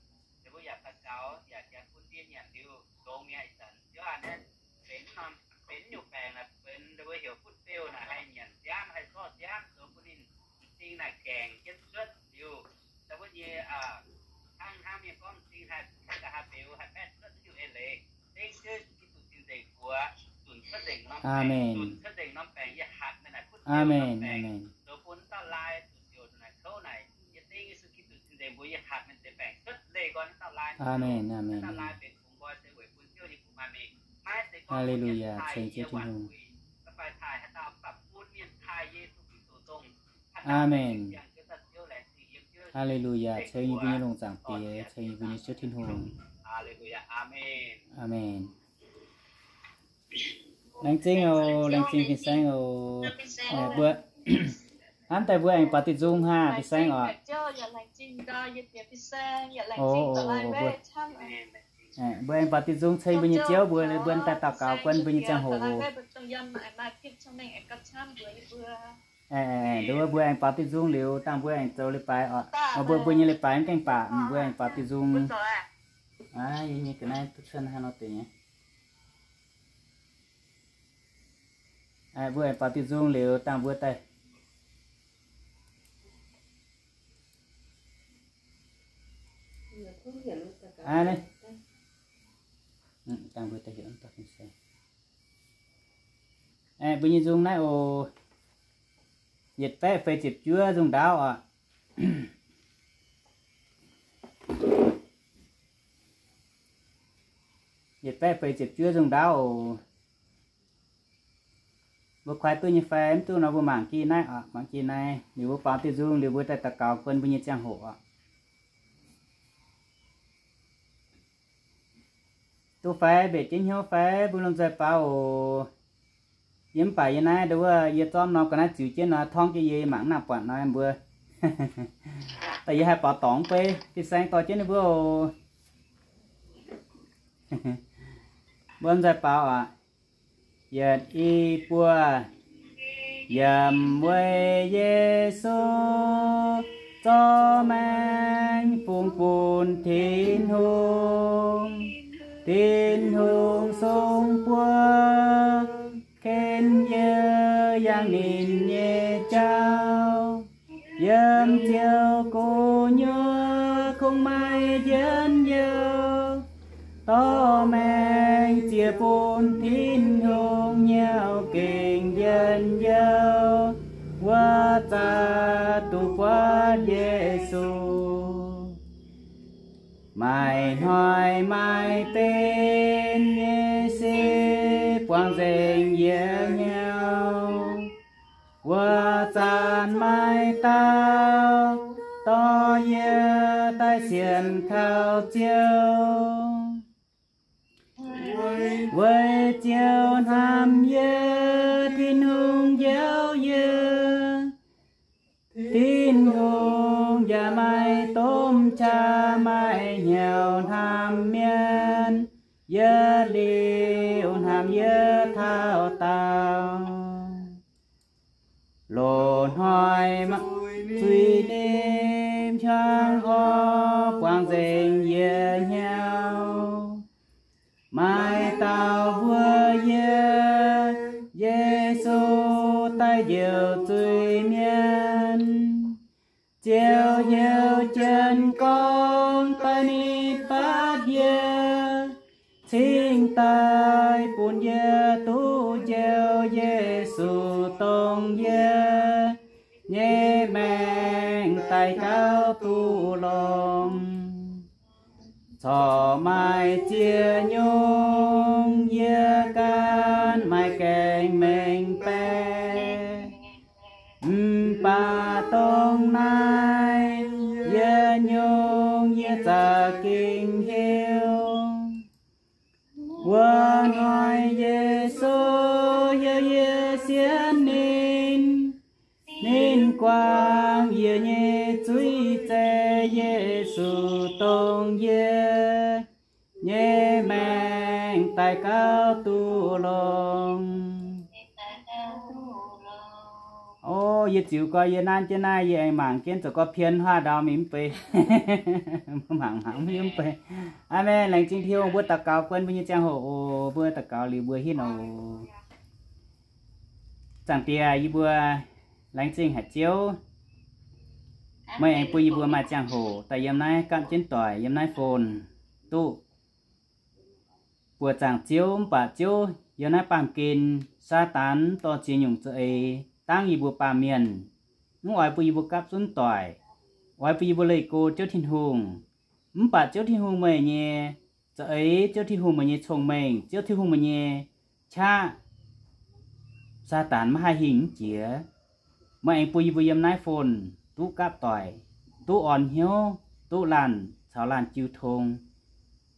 ninh mbuo yaac daux gaux yaac janx bun ndie nyanc liuz longx mi'aqv. Ih zanc Ziouv aac, naaiv benx norm, benx nyungc baengc naaic benx ninh mbuo heuc butv beuh naaic haih nyanc nziaamv, haih zorqv nziaamv zoux bun ninh m'zing naaic gaengh jienv cuotv liuz, da'wuov nyei hnangv, hnangv mienh gorngv m'zing haih, haih mbeux, haih baetv cuotv nyungc eix leiz, dengv Ziouv Yesu Giduc cing-nzengc buoz zunc cuotv nzengc norm baengc, zunc cuotv nzengc norm baengc yie hatc meih naaic butv beuh norm baengc, zoux bun dauh lai zuqc ziouc naaic kouv naaic, yie dengv Yesu Giduc cing-nzengc mbuox yie hatc meih deix baengc cuotv leih nqoi dauh lai. Aamen, aamen. Dauh lai benx bungx nqoi se weic bun Ziouv nyei bungx maaih mengh. Maiv zeiz gorngv bun mienh taaih yie waanc buic, mv baac taaih haaix dauh mv baac bun mienh taaih Yesu Giduc dongh Aamen. Haleluya. Ceng yie mbuo nyei lungh zaangc Diex, ceng yie mbuo nyei Ziouv Tin-Hungh. Aamen. Laengz zingh oc, laengz zingh fin-saeng oc. Mbuo hnamv daaih mbuo aengx baaux diuh nzung haah, fin-saeng oc. Mbuo aengx baaux diuh nzung ceng mbuo nyei Ziouv mbuo, mbuo daaih daux gaux guon mbuo nyei ziangh hoc oc. Nduov wuov mbuo aengx baaux diuh nzung liuz, dangh mbuo aengx zoux leiz-baaix oc. Mbuo, mbuo nyei leiz-baaix mv gaengh baac, mbuo aengx baaux diuh nzung. Aa, yie nyei ga'naaiv duqv cuotv haaix nor deix nyei. Mbuo aengx baaux diuh nzung liuz, dangh mbuo daaih Aa, dangh mbuo daaih heuc mv dauh fin-saeng. Mbuo nyei nzung naaiv oc. Yietc baeqv feix ziepc juov nzung ndaauv oc. Yietc baeqv feix ziepc juov nzung ndaauv oc. Mbuo kuaaiv duqv nyei fai mv duqv nor, mbuo mangc gih naaiv oc, mangc gih naaiv. Liuz mbuo baaux diuh nzung, liuz mbuo daaih daux gaux guon mbuo nyei ziangh hoc oc. Duqv fai? Mbenc jienv hnyouv fai? Mbuo lomh nzoih baaux oc. Yie mv baac yie naaiv nduov wuov, yie zormv norm ga'naaiv ziux jienv nor, torngv jienv yie mangc mv nangc buatc nor mbuo. Daaih yie haih baaux dorngx beiv, fin-saeng dorh jienv ninh mbuo oc. Mbuo lomh nzoih baaux aac. Yietc, i, buo. Yiem weic Yesu zorqv maengx fungx bun Tin-Hungh. Tin-Hungh sung buo ken yie yangh ninh nyei jauv. Yiem Ziouv gu'nyuoz kungx maaih njien-youh, dorh maengx ziec bun Tin-Hungh nyauv gengh njien-youh, wuov zanc duqv buatc Yesu. Maaih hnoi maaih benx nyei se buangh nzengc yie hnyouv. Wuov zanc maaih dauh dorh yie daaih sienx kaux Ziouv. Weic Ziouv hnamv yie, Tin-Hungh njoux yie. Tin-Hungh yaac maaih domh qaqv maaih hnyouv hnamv mienh, yietc liuz hnamv yie taux daauh. Loz hnoi zuiz-nimc hiuang orn buangh nzengc yie hnyouv. Maaih dauh mbuox yie, dorng daaih nitv fatv yie, cingx daaih bun yie duqv njoux Yesu dongh yie nyei maengc daaih gauh duqv longx. Corc maaih ziex nyungc yie ganh maaih gaengh mengh baeqc, mv baac dongh naaiv yie nyungc yie za'gengh hiuv. Wuov hnoi Yesu heuc yie sienx ninh, ninh guangc yie nyei zuiz zeiv. Yesu dongh yie nyei maengc daaih gauh duqv longx. O, yie ziux gorx, yie nanv jienv naaiv, yie aengx mangc jienv zoux gorx pien huaav ndau mingh mv bei. Mangc mangc mv bei. Aamen. Laengz zingh Tin-Hungh, mbuo daux gaux guon mbuo nyei ziangh hoc oc. Mbuo daux gaux liuz mbuo hinv oc. Zaangc Diex, yie mbuo laengz zingh haic Ziouv, meih aengx bun yie mbuo maaih ziangh hoc daaih yiem naaiv gapv jienv doic yiem naaiv phone duqv buoc zaangc Ziouv. Mv baac Ziouv, yiem naaiv baamh gen Saadaan dorh ziex nyungc za'eix dangv yie mbuo baamh mienh, mv oix bun yie mbuo gapv zunv doic, oix bun yie mbuo leih go Ziouv Tin-Hungh. Mv baac Ziouv Tin-Hungh meih nyei za'eix, Ziouv Tin-Hungh meih nyei cong-mengh, Ziouv Tin-Hungh meih nyei qaqv, Saadaan maiv haih hingh mv jiex. Meih aengx bun yie mbuo yiem naaiv phone duqv gapv doic, duqv orn hnyouv, duqv laanh caux laanh jiu tong,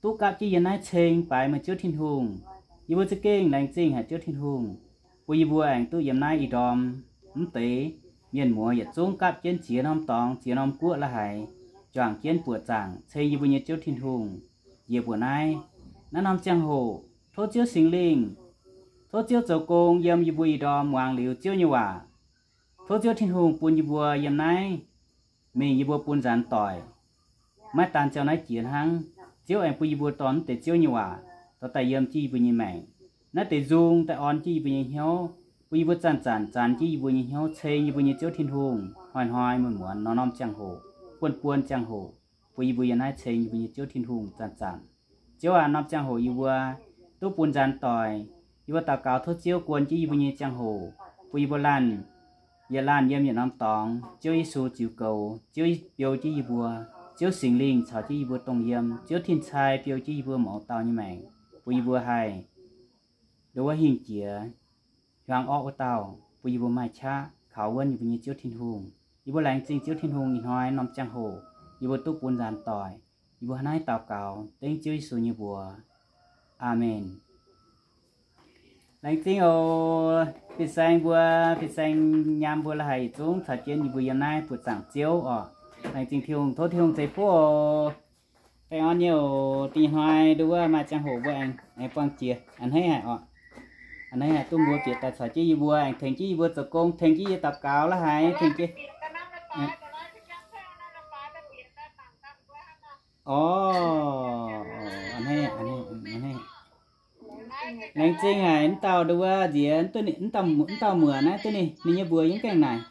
duqv gapv jienv yiem naaiv ceng baaix meih Ziouv Tin-Hungh. Yie mbuo za'gengh laengz zingh haic Ziouv Tin-Hungh, bun yie mbuo aengx duqv yiem naaiv ih ndorm mv deix mienh muoz yietc zungv gapv jienv ziex norm dorngx, ziex norm guoqv la'haiz, juangc jienv buoqc zaangc ceng yie mbuo nyei Ziouv Tin-Hungh njiec mbuo naaiv. Naaiv norm ziangh hoc tov Ziouv Singx Lingh, tov Ziouv zoux gong yiem yie mbuo ih ndorm muangx liuz Ziouv nyei waac. Tov Ziouv Tin-Hungh bun yie mbuo yiem naaiv mingh yie mbuo bun nzaanx doic, maiv daan ziouc naaiv jiex hnangv. Ziouv aengx bun yie mbuo dorh mv deix Ziouv nyei waac dorh daaih yiem jienv yie mbuo nyei maengc. Naaiv deix nzung daaih orn jienv yie mbuo nyei hnyouv, bun yie mbuo zanc-zanc zanx jienv yie mbuo nyei hnyouv ceng yie mbuo nyei Ziouv Tin-Hungh hnoi-hnoi muonz-muonz nor norm ziangh hoc, buonv-buonv ziangh hoc, bun yie mbuo yiem naaiv ceng yie mbuo nyei Ziouv Tin-Hungh zanc-zanc. Ziouv aac, norm ziangh hoc yie mbuo duqv bun nzaanx doic, yie mbuo daux gaux tov Ziouv guon jienv yie mbuo nyei ziangh hoc, bun yie mbuo laanh yietc laanh yiem yietc norm dorngx. Ziouv Yesu ziux goux, Ziouv biou jienv yie mbuo, Ziouv Singx Lingh caux jienv yie mbuo dongh yiem, Ziouv Tin-Cai biou jienv yie mbuo mouz dauh nyei maengc, bun yie mbuo haih nduov wuov hingh jiex, hiuang orqv wuov dauh, bun yie mbuo maaih qaqv kaux wuonv yie mbuo nyei Ziouv Tin-Hungh. Yie mbuo laengz zingh Ziouv Tin-Hungh ih hnoi norm ziangh hoc yie mbuo duqv bun nzaanx doic. Yie mbuo hnangv naaiv daux gaux dengv Ziouv Yesu nyei mbuox. Aamen. Laengz zingh oc. Fin-saeng mbuo, fin-saeng nyaam mbuo la'haic yietc zungv caux jienv yie mbuo yiem naaiv buoqc zaangc Ziouv oc. Laengz zingh Tin-Hungh, tov Tin-Hungh ceix fuqv oc. Baengh orn nyei oc. Dingh hnoi nduov wuov maaih ziangh hoc mbuo aengx, aengx buangh jiex a'hneiv haic oc. A'hneiv haic duqv mbuo bieqc daaih caux jienv yie mbuo aengx tengx jienv yie mbuo zoux gong, tengx jienv yie daux gaux la'haic, tengx jienv. Orv, a'hneiv, a'hneiv. Laengz zingh haic mv dauh nduov wuov nziex, mv dauh muoc naaiv duqv ninh, ninh nyei mbuox yiem gaengh naaic.